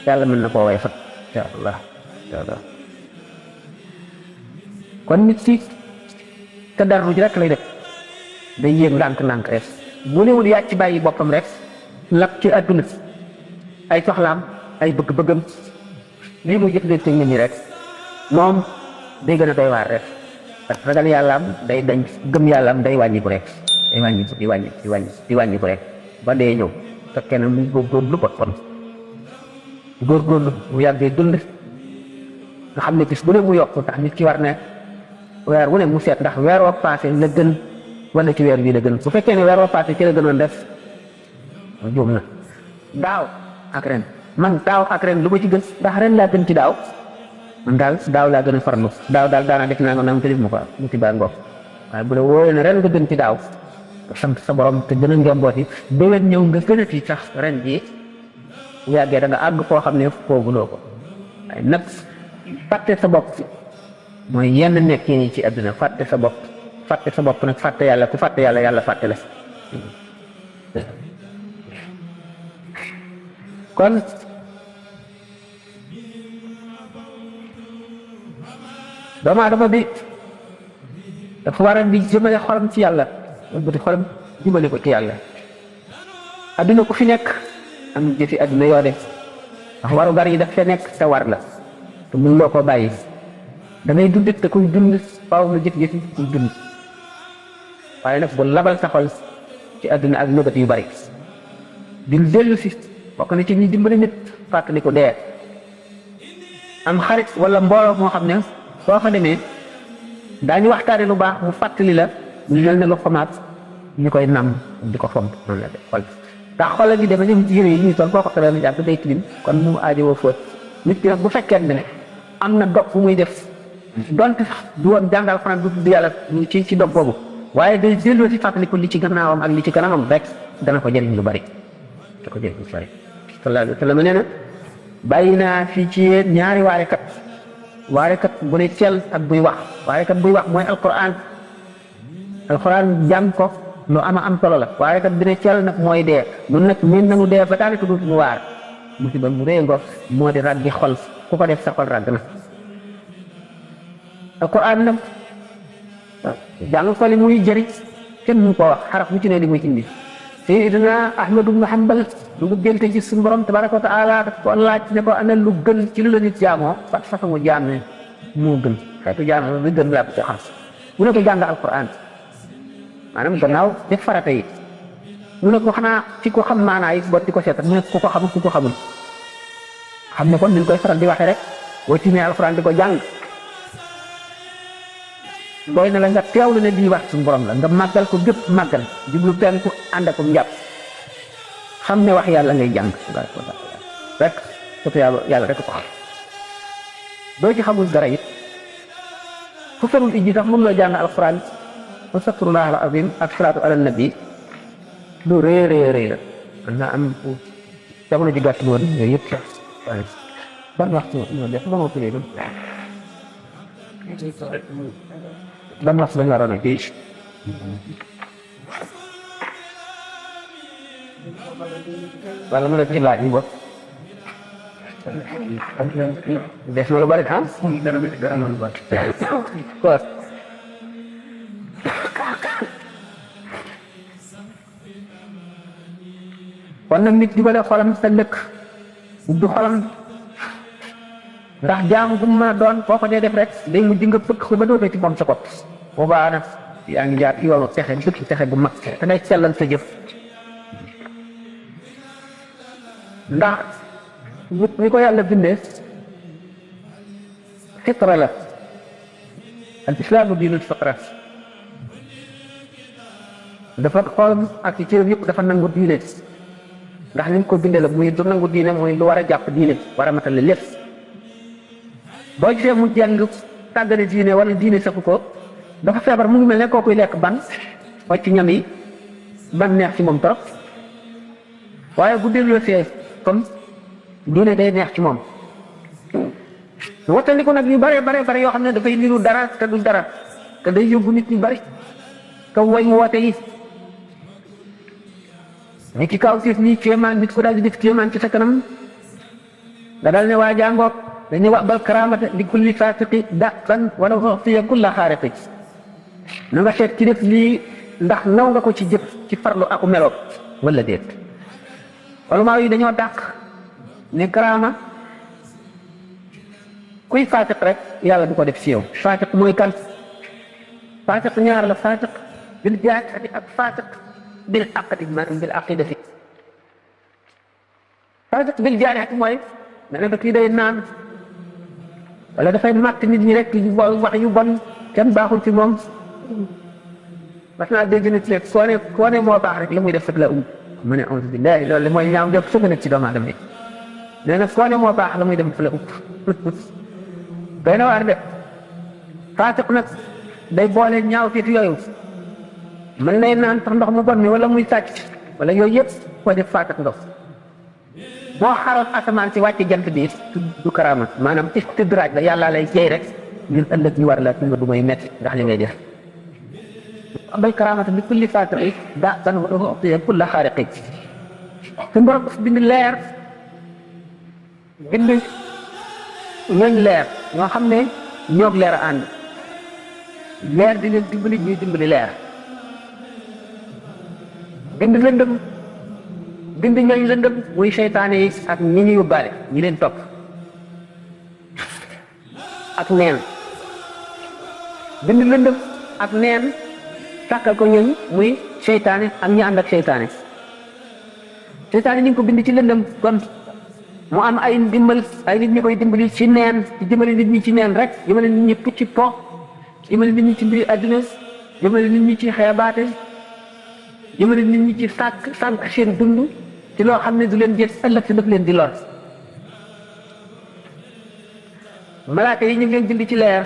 Speaker 1: yàlla mën na koo way fat incha allah kon nit ki te darru ji rek lay def day yéeg ndànk rek bu newul yàcc ci bàyyi boppam rek lap ci àdduna ay soxlaam ay bëgg-bëggam lii mu jëflante nit ñi rek moom day gën a doy waar rek parce que ragal yàllaam day dañ gëm yàllaam day wàññi ko rek day wàññi ko rek ba dee ñëw te kenn mu góorgóorlu bot kon góorgóorlu mu yàggee dund nga xam ne bis bu ne mu yokk tax nit ki war ne weer wu ne mu seet ndax weer woo passé la gën wala ci weer bii la gën bu fekkee ne weer woo passé ci la gënoon def juum na daaw ak ren man daaw ak ren lu ma ci gën ndax ren laa gën ci daaw man daal daaw laa gën a farlu daaw daal daanaa def naa nga nam te def ma ko mu ci baa ngoog waaye bu la wóoree ne ren nga gën ci daaw sant sa borom te gën a njombooti déwén ñëw nga gën a ci sax ren jii bu yàggee da nga àgg koo xam ne fooguloo ko waaye nag fàtte sa bopp mooy yenn nekk yi ci àdduna fàtte sa bopp nag fàtte yàlla ku fàtte yàlla yàlla fàtte la kon doomu aadama bi dafa war a di jëmale xolam ci yàlla bëti xolam jëmale ko ci yàlla adduna ku fi nekk am jëfi adduna yoo def ndax waru gar yi daf fe nekk te war la te mun loo ko bàyyi da ngay dund te kuy dund faaw nga jëf-jëfi kuy dund waaye nag bu labal sa xol ci adduna ak nëbët yu bari di dellu si bokk na ci ñi dimbali nit fàttali ko dee am xarit wala mbooloo moo xam ne soo fa demee daañu waxtaane lu baax mu fàttali la ñu mel ne lu xomaat ñu koy nam di ko fomp noonu la def xol ndax xol gi dama ñëm ci yére yi ñuy sol boo ko xamee ni jàpp day tilim kon mu aajowoo fóot nit ki nag bu fekkee ne am na dog bu muy def donte sax du woon jàngal fanaan du tudd yàlla ci dog boobu waaye day delloo si fàttali ko li ci gannaawam ak li ci kanamam rek dana ko jëriñ lu bari da ko jëriñ lu bari sallallahu alayhi wa sallam nee na bàyyi naa fii ci yéen ñaari waarekat bu ne teel ak buy wax waarekat buy wax mooy alquran jàng ko lu am solo la waarekat bi ne teel nag mooy dee nun nag min nanu dee ba daanaka dootuñu waar musiba mu rëy ngo moo di raggi xol ku ko def sa xol ragg na alquran nag jàng ko li muy jëriñ kenn mu ko wax xaraf mu ci ne li muy indi Sayyidina Ahmad ibn Hanbal lu mu génte ci suñu borom tabaraka wa taala daf ko laaj ne ko ana lu gën ci lu la nit jaamoo fat façon jaam ne moo gën xeetu jaam bi gën laa ko ci xam mu ne ko jàng alquran maanaam gannaaw def farata yi mu ne ko xanaa ci ko xam maanaa yi bot di ko seetal mu ne ku ko xamul ku ko xamul xam ne kon ni ñu koy faral di waxee rek boo tiimee alquran di ko jàng doy na la nga teewlu ne lii wax suñu borom la nga màggal ko gépp màggal jublu penku ànd ak njàpp xam ne wax yàlla ngay jàng rek surtout yàlla rek ko xam doo ci xamul dara it fu ferul ijji sax moom la jàng alquran astaghfirullah al azim ak salaatu ala nabi lu rëy la man naa am jamono ji gàtt woon yooyu yëpp sax waaye ban waxtu ñoo def ba ma tuddee ban waxtu lañu waroon a kii wala mu ne ci laaj yi bopp def na lu bari ah kon nag nit jubale xolam sa lëkk du xolam ndax jaamu bu mu mën a doon boo ko dee def rek day mujj nga fëkk ko ba dootoo ci moom sa bopp boobaa nag yaa ngi jaar yoonu texe dëkk texe bu mag te ngay sellal sa jëf ndax nit ñi ko yàlla bindee fitra la al islaamu diinul fitra dafa xool ak ci cëram yëpp dafa nangu diine ndax ni mu ko bindee la muy du nangu diine mooy lu war a jàpp diine war a matale lépp boo gisee mu jàng tàggane diine wala diine safu ko dafa feebar mu ngi mel ne kookuy lekk ban wàcc ñam yi ban neex ci moom trop waaye bu delloo see comme diine day neex ci moom wattandiku nag yu bare yoo xam ne dafay niru dara te du dara te day yóbbu nit ñu bari kaw way mu woote yi ni ki kaw siif nii kéemaan nit ko daal di def kéemaan ci sa kanam nga daal ne waa jàngoog dañuy wax bal karaamata li kulli faasiqi daqan wala uxtiya kulla xaariqi na nga seet ci def lii ndax naw nga ko ci jëf ci farlu aku meloog wala déet ulamaa yi dañoo dàq ne karaama kuy faatiq rek yàlla du ko def ci yow faatiq mooy kan faatiq ñaar la faatiq bil jaahati ak faatiq bil aqdi maanaam bil aqidati faatiq bil jaahati mooy nee na kii day naan wala dafay màtt nit ñi rek wax yu bon kenn baaxul ci moom mas naa dégg nit léegi koo ne moo baax rek la muy def fekk la mu ne auzu billahi loolu mooy ñaam def sëgg nag ci doomu aadama yi nee na koo ne moo baax la muy def fekk la doy na waar de faatiq nag day boole ñaaw fiit yooyu mën nay naan sax ndox mu bon mi wala muy sàcc wala yooyu yëpp koo def faatiq ndox moo xaroon asamaan si wàcc jant bi du karaama maanaam istidraaj la yàlla lay jey rek ngir ëllëg ñu war la fi nga du may metti ndax li ngay def bay karaamata bi kulli faatiqi daa san wa u'tiya kulla xaariqi suñu borom dafa bind leer bind ñooñ leer ñoo xam ne ñoog leer a ànd leer di leen dimbali ñuy dimbali leer bind lëndëm bind ñooñ lëndëm muy seytaane yi ak ñi ñu yóbbaale ñi leen topp ak neen bind lëndëm ak neen sàkkal ko ñooñ muy seytaane ak ñi ànd ak seytaane seytaane ñu ngi ko bind ci lëndëm kon mu am ay ndimbal ay nit ñi koy dimbali ci neen ci jëmale nit ñi ci neen rek jëmale nit ñi ci po jëmale nit ñi ci mbiri àdduna jëmale nit ñi ci xeebaate jëmale nit ñi ci sànq seen dund ci loo xam ne du leen jël ëllëg si daf leen di lor malaaka yi ñu ngi leen bind ci leer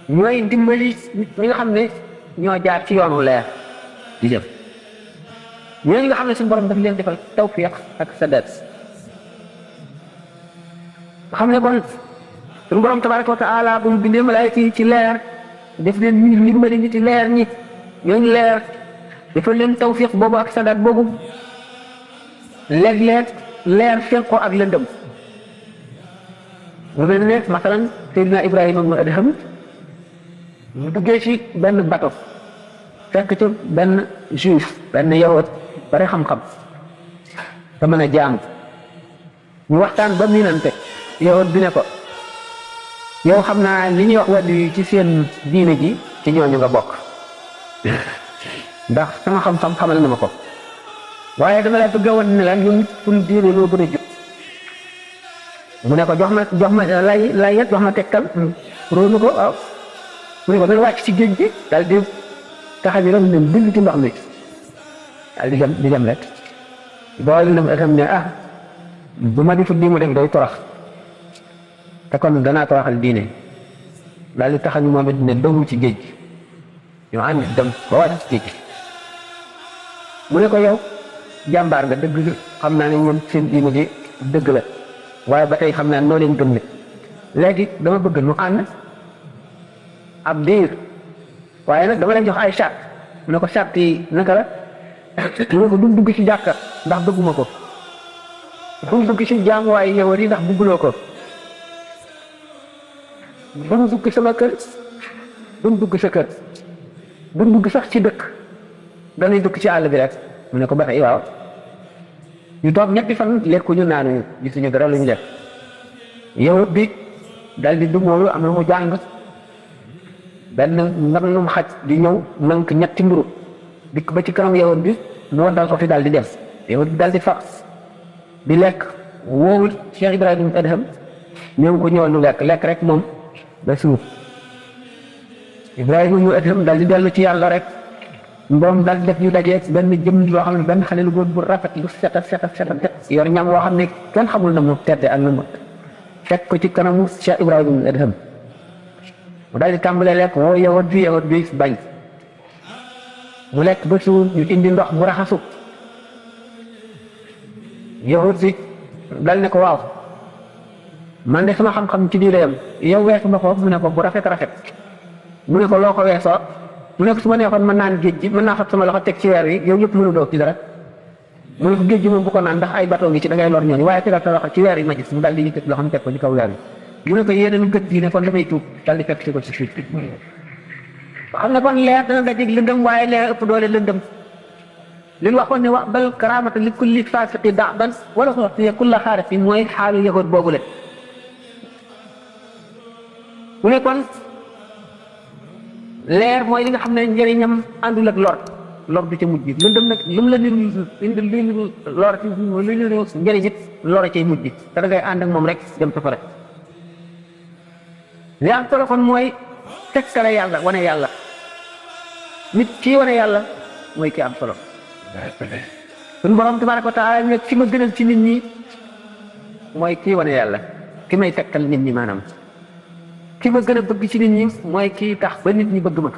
Speaker 1: ñooy dimbali nit ñi nga xam ne ñoo jaar ci yoonu leer di jëm ñooñu nga xam ne suñu borom daf leen defal tawfiq ak sadat nga xam ne kon suñu borom tabaraka wa taala bu mu bindee malaayka yi ci leer def leen ñu dimbali nit ci leer ñi ñooñu leer defal leen tawfiq boobu ak sadat boobu léeg-léeg leer fekk ko ak lëndëm mu mel ne masalan Seydina Ibrahima ibnu Adham mu duggee ci benn bato fekk ci benn juif benn yawut bare xam-xam te mën a jaamu ñu waxtaan ba miinante yawut bi ne ko yow xam naa li ñuy wax wàllu yi ci seen diine ji ci ñooñu nga bokk ndax sama xam-xam xamal na ma ko waaye dama la bëgg a wan ne la ñun suñu diine loo gën a jub mu ne ko jox ma lay jox ma tegtal róomu ko waaw mu ne ko dana wàcc ci géej gi daal di taxa bi ram ne bind ci ndox mi daal di dem rek boole na xam ne bu ma di fu di mu def day torox te kon danaa toroxal diine daal di taxa ñu moom it ne dawul ci géej gi ñu ànd dem ba wàcc ci géej gi mu ne ko yow jàmbaar nga dëgg xam naa ne ñoom seen diine ji dëgg la waaye ba tey xam naa noo leen gëm ne léegi dama bëgg nu ànd ab diir waaye nag dama leen jox ay charte mu ne ko charte yi naka la mu ne ko du dugg ci jàkka ndax bëgguma ko du dugg ci jaamuwaay yow yi ndax bëgguloo ko du dugg sama kër du dugg sa kër du dugg sax ci dëkk dañuy dugg ci àll bi rek mu ne ko ba tey waaw ñu toog ñetti fan lekkuñu naanuñu gisuñu dara lu ñu def yow bi dal di dugg moom am na mu jàng benn nganum xaj di ñëw nank ñetti mburu dikk ba ci kanam yow bi mu waddal ko fi daal di dem yow bi daal di fa di lekk woowul Cheikh Ibrahima Adham ñoom ko ñëwal nu lekk rek moom ba suuf Ibrahima ñu Adham daal di dellu ci yàlla rek mboom daal di def ñu dajee benn jëm loo xam ne benn xale lu góor bu rafet lu set yor ñam woo xam ne kenn xamul na mu tedde ak na mu fekk ko ci kanamu Cheikh Ibrahima Adham mu daal di tàmbalee lekk woo yawut bi bañ mu lekk ba suur ñu indi ndox mu raxasu yawut bi dal ne ko waaw man de sama xam-xam ci diine yam yow weesu ma ko mu ne ko bu rafet mu ne ko loo ko weesoo mu ne ko su ma neexoon mën naan géej gi mën naa fab sama loxo teg ci weer wi yow yëpp mënu doog ci dara mu ne ko géej gi moom bu ko naan ndax ay bateau ngi ci da ngay lor ñooñu waaye tegal sa loxo ci weer yi ma gis mu daal di yëkkati loxo teg ko ci kaw weer wi mu ne ko yéen a gët diine kon damay tuub daal di fekk si ko ci suuf xam ne kon leer dana dajeeg lëndëm waaye leer ëpp doole lëndëm li ñu waxoon ne wax bal karaamata li kulli faasiqi da'ban wala ko wax kulla xaarifin mooy xaalu yëgoot boobu la mu ne kon leer mooy li nga xam ne njëriñam àndul ak lor du ca mujj lëndëm nag lu mu la indi lor ci lu njëriñ it lor cay mujj te da ngay ànd ak moom rek dem safara li am solo kon mooy tekkale yàlla wane yàlla nit kii wane yàlla mooy ki am solo suñu borom tabaraka wa taala ne ki ma gënal ci nit ñi mooy kii wane yàlla ki may tekkal nit ñi maanaam ki ma gën a bëgg ci nit ñi mooy kii tax ba nit ñi bëgg ma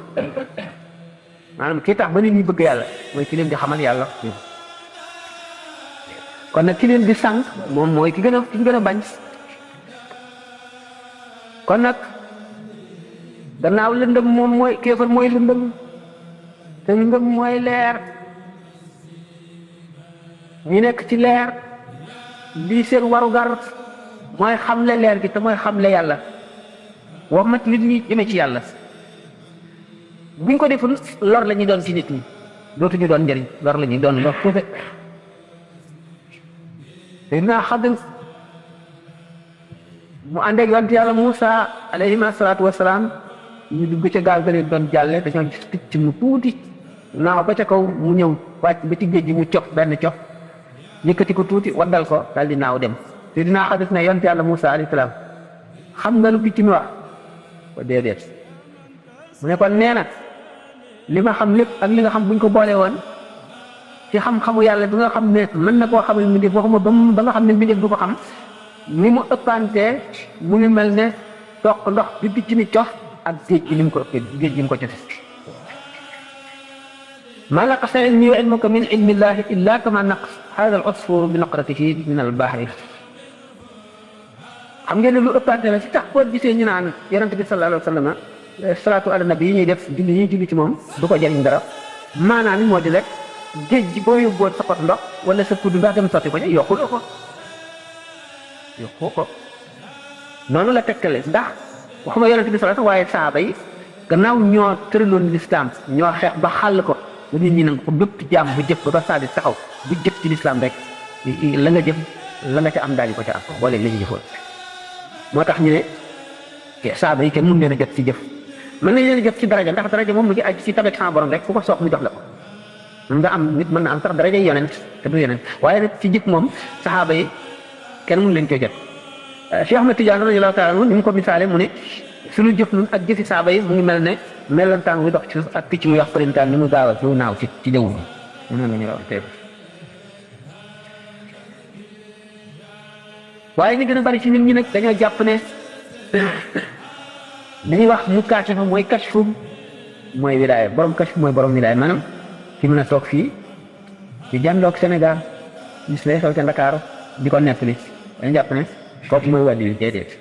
Speaker 1: maanaam kii tax ba nit ñi bëgg yàlla mooy ki leen di xamal yàlla kon nag ki leen di sànq moom mooy ki gën a bañ kon nag gannaaw lëndëm moom mooy kéefar mooy lëndëm te lëndëm mooy leer ñi nekk ci leer lii seen warugar mooy xamle leer gi te mooy xamle yàlla wax mat nit ñi jëme ci yàlla buñ ko deful lor la ñuy doon ci nit ñi dootuñu doon njëriñ lor la ñuy doon lor tuufe te dinaa Xadir mu ànd ak yonent yàlla Muusa alayhi salaatu wasalaam ñu dugg ca gaal ga leen doon jàlle dañoo gis picc mu tuuti naaw ba ca kaw mu ñëw wàcc ba ci géej gi mu cof benn cof yëkkati ko tuuti waddal ko daal di naaw dem te dinaa Xadir ne yonent yàlla Muusa alayhi salaam xam nga lu picc mi wax ko déedéet mu ne kon nee na li ma xam lépp ak li nga xam buñ ko boole woon ci xam-xamu yàlla bi nga xam ne mën na koo xamal mbindeef waxuma ba nga xam ne mbindeef du ko xam ni mu ëppantee mu ngi mel ne toq ndox bi picc mi cof ak géej gi ni mu ko ëppee géej gi mu ko cofe ma naqasa ilmi wa ilmuka min ilmillahi illa kama naqas hada al usfur bi naqratihi min al bahri xam ngeen ne lu ëppante la ci tax koo gisee ñu naan yonent bi sallallahu alayhi wa sallam salaatu ala nabi yi ñuy def julli yi ñuy julli ci moom du ko jëriñ dara maanaam moo di rek géej gi boo yóbboon sa pot ndox wala sa kudd ndox dem sotti ko ca yokkuloo ko noonu la tegtale ndax waxuma yonent bi sallallahu waaye saaba yi gannaaw ñoo tëraloon lislaam ñoo xeex ba xàll ko ba nit ñi nag ko bépp jaam bu jëf ba saadi taxaw bu jëf ci lislaam rek la nga jëf la nga ca am daañu ko ca am boole la ñu jëfoon moo tax ñu ne saaba yi kenn mun leen a jot ci jëf mën nañ leen a jot ci daraja ndax daraja moom mu ngi aju ci tabet sama borom rek fu ko soox mu jox la ko mën nga am nit mën na am sax daraja yonent te du yonent waaye nag ci jëf moom saxaaba yi kenn mun leen ko jot Cheikh Ahmed Tidiane radiyallahu taala anhu ni mu ko misaale mu ne suñu jëf nun ak jëfi saaba yi mu ngi mel ne melantaan wi dox ci suuf ak picc muy wax përintaan ni mu gaaw a lu naaw ci jaww ji noonu la ñuy wax tey waaye ñu gën a bari ci nit ñi nag dañoo jàpp ne dañuy wax mu kaashafa mooy kashfu mooy wilaaya borom kashfu mooy borom wilaaya maanaam fi mën a toog fii di jàndoog Sénégal gis lay xew ca Ndakaaru di ko nettali dañu jàpp ne kooku mooy wàllu déedéet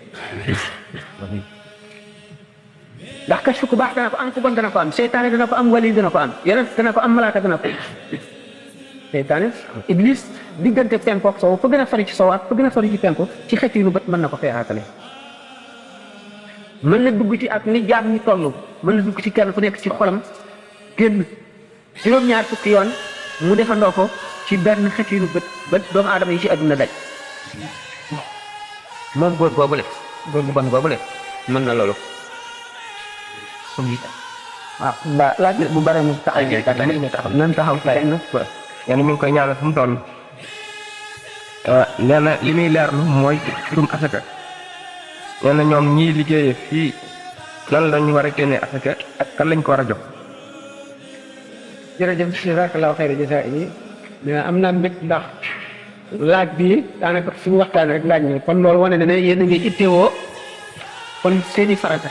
Speaker 1: ndax kashfu ku baax dana ko am ku bon dana ko am seytaane dana ko am wali dana ko am yeneen dana ko am malaaka dana ko seytaane iblis diggante penku ak sow fa gën a sori ci sow ak fa gën a sori ci penku ci xëcc yu bët mën na ko fee aatale mën na dugg ci ak ni jaam ñi toll mën na dugg ci kenn fu nekk ci xolam génn juróom-ñaar fukki yoon mu defandoo ko ci benn xëcc yu bët ba doomu aadama yi ci àdduna daj moom góor googule góor bu bon googule mën na loolu waaw mbaa laaj bu bare mu taxaw nan taxaw fenn
Speaker 2: yéen mi ngi koy ñaanal fu mu toll nee na li muy leerlu mooy mbirum asaka nee na ñoom ñii liggéeyee fii lan lañ war a génnee asaka ak kan lañ ko war a jox.
Speaker 1: jërëjëf jazakallahu xayra jazaa yi mais am naa mbég ndax laaj bi daanaka suñu waxtaan rek laaj na kon loolu wane na ne yéen a ngi ittewoo kon seeni farata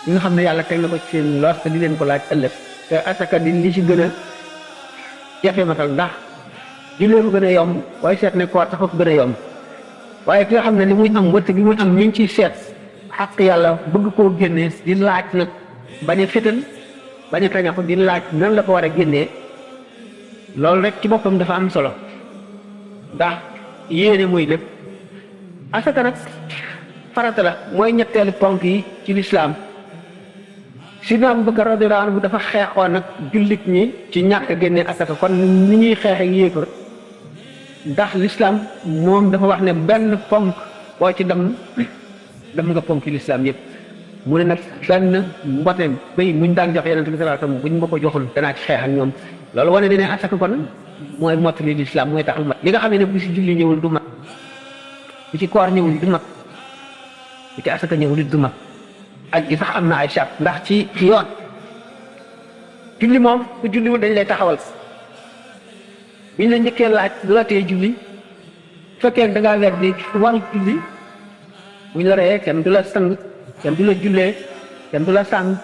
Speaker 1: yi nga xam ne yàlla teg na ko ci seen loos te di leen ko laaj ëllëg te asaka di li ci gën a jafe matal ndax jullee ko gën a yomb waaye seet ne koor tax ko gën a yomb waaye ki nga xam ne li muy am wëtt gi muy am ñu ngi ciy seet xaq yàlla bëgg koo génnee di laaj nag bañ a fétal bañ a tañax di laaj nan la ko war a génnee loolu rek ci boppam dafa am solo ndax yéene muy lépp asaka nag farata la mooy ñetteelu ponk yi ci lislaam Sidna Abubakar radiyallahu anhu dafa xeexoon nag jullit ñi ci ñàkk a génne asaka kon ni ñuy xeex ak yéefar ndax l'islam moom dafa wax ne benn ponk boo ci dem nga ponk l'islam yëpp mu ne nag benn mbote béy muñ daan jox Yonent bi sallallahu alayhi wasallam buñ ma ko joxul danaa ci xeex ak ñoom loolu wane ne asaka kon mooy mottali l'islam mooy tax mat li nga xam ne bu ci julli ñëwul du mat bu ci koor ñëwul du mat bu ci asaka ñëwul du mat ak gi sax am na ay charte ndax ci yoon julli moom ku julliwul dañ lay taxawal biñ la njëkkee laaj lu la tee julli bu fekkee da ngaa weer di wàllu julli buñ la reyee kenn du la sang kenn du la jullee kenn du la sàng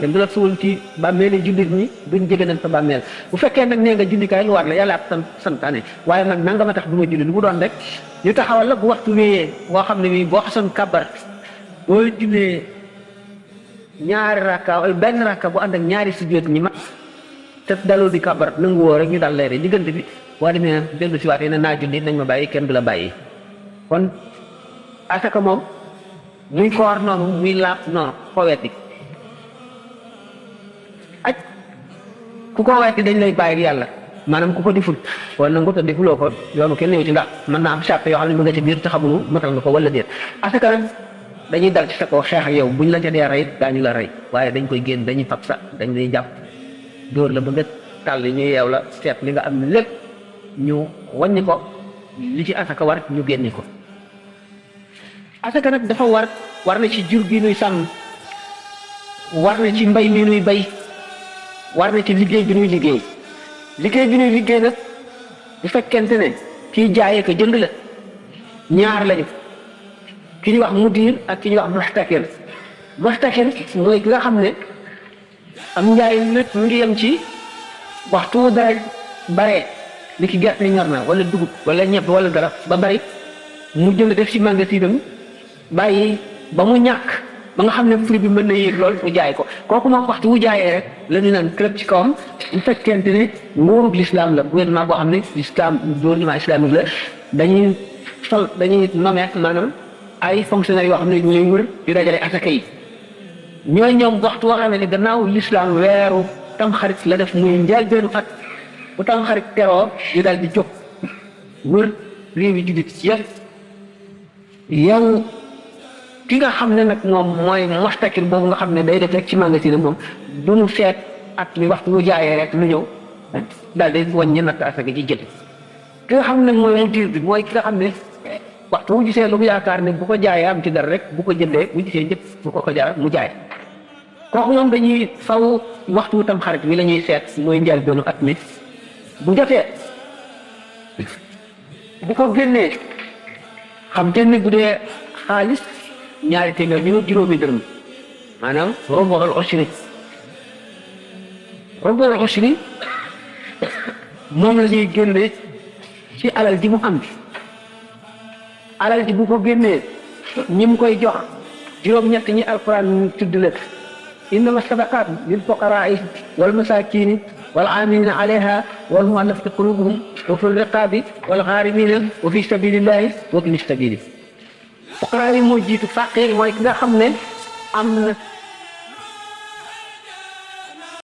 Speaker 1: kenn du la suul ci bàmmeeli jullit ñi duñ jege nañ sa bàmmeel bu fekkee nag nee nga jullikaay lu war la yàlla ab santaane waaye nag nanga ma tax du ma julli lu mu doon rek ñu taxawal la bu waxtu wéyee boo xam ne bii boo xasoon kàbbar boo jullee ñaari rakka wala benn rakka bu ànd ak ñaari sujjóot ñi mat te daloo di kàbbar nangu woo rek ñu dal leere diggante bi boo demee dellu si waatee ne naa julli nañ ma bàyyi kenn du la bàyyi kon asaka moom muy koor noonu muy laab noonu ko wetti aj ku ko wetti dañ lay bàyyi yàlla maanaam ku ko diful wala nangu te difuloo ko yoonu kenn ñëw ci ndax mën naa am charte yoo xam ne mu nga ci biir te xamulu matal nga ko wala déet asaka nag dañuy dal ci sa kaw xeex ak yow buñ la ca dee rey daañu la rey waaye dañ koy génn dañuy fab sa dañ lay jàpp dóor la ba nga tàll ñu yeew la seet li nga am lépp ñu wàññi ko li ci asaka war ñu génne ko asaka nag dafa war na ci jur gi nuy sàmm war na ci mbay mi nuy bay war na ci liggéey bi nuy liggéey nag bu fekkente ne kii jaayee ko jënd la ñaar lañu ki ñuy wax mudir ak ki ñuy wax muxtakir mooy ki nga xam ne am njaay nag mu ngi yem ci waxtu dara bare li ki gerte ñor na wala dugub wala ñebe wala dara ba bari mu jënd def ci magasinam bàyyi ba mu ñàkk ba nga xam ne prix bi mën na yéeg lool mu jaay ko kooku moom waxtu wu jaayee rek la ñu naan club ci kawam bu fekkente ne nguurug l'islam la gouvernement boo xam ne l'islam gouvernement islamique la dañuy nommer maanaam ay fonctionnaires yoo xam ne ñooy wër di dajale asaka yi ñooy ñoom waxtu woo xam ne gannaaw l'islam weeru tamxarit la def muy njëlbéenu at bu tamxarit teroo ñu daal di jóg wër réew yi jullit yëpp yow ki nga xam ne nag moom mooy mustakir boobu nga xam ne day def rek ci magasin moom du ñu seet at mi waxtu bu jaayee rek lu ñëw daal di wàññi natt asaka ji jël ki nga xam ne mooy mudir bi mooy ki nga xam ne waxtu bu gisee lu mu yaakaar ne bu ko jaayee am ci dara rek bu ko jëndee bu gisee njëkk bu ko jaay mu jaay kooku ñoom dañuy faw waxtu tam xarit bi la ñuy seet mooy njëlbéenu at mi bu jotee bu ko génnee xam te ne bu dee xaalis ñaari téeméer ñu juróomi dërëm maanaam rubu'ul ushri moom la ñuy génne ci alal ji mu am alal ji bu ko génnee ñi mu koy jox juróom-ñett ñi alquran tudd la innama sadaqat lil fuqara'i wal masakin wal amilina alayha wal mu'allafati qulubuhum wa fi riqabi wal gharimina wa fi sabilillahi wa ibnis sabili fuqara yi moo jiitu faqir mooy ki nga xam ne am na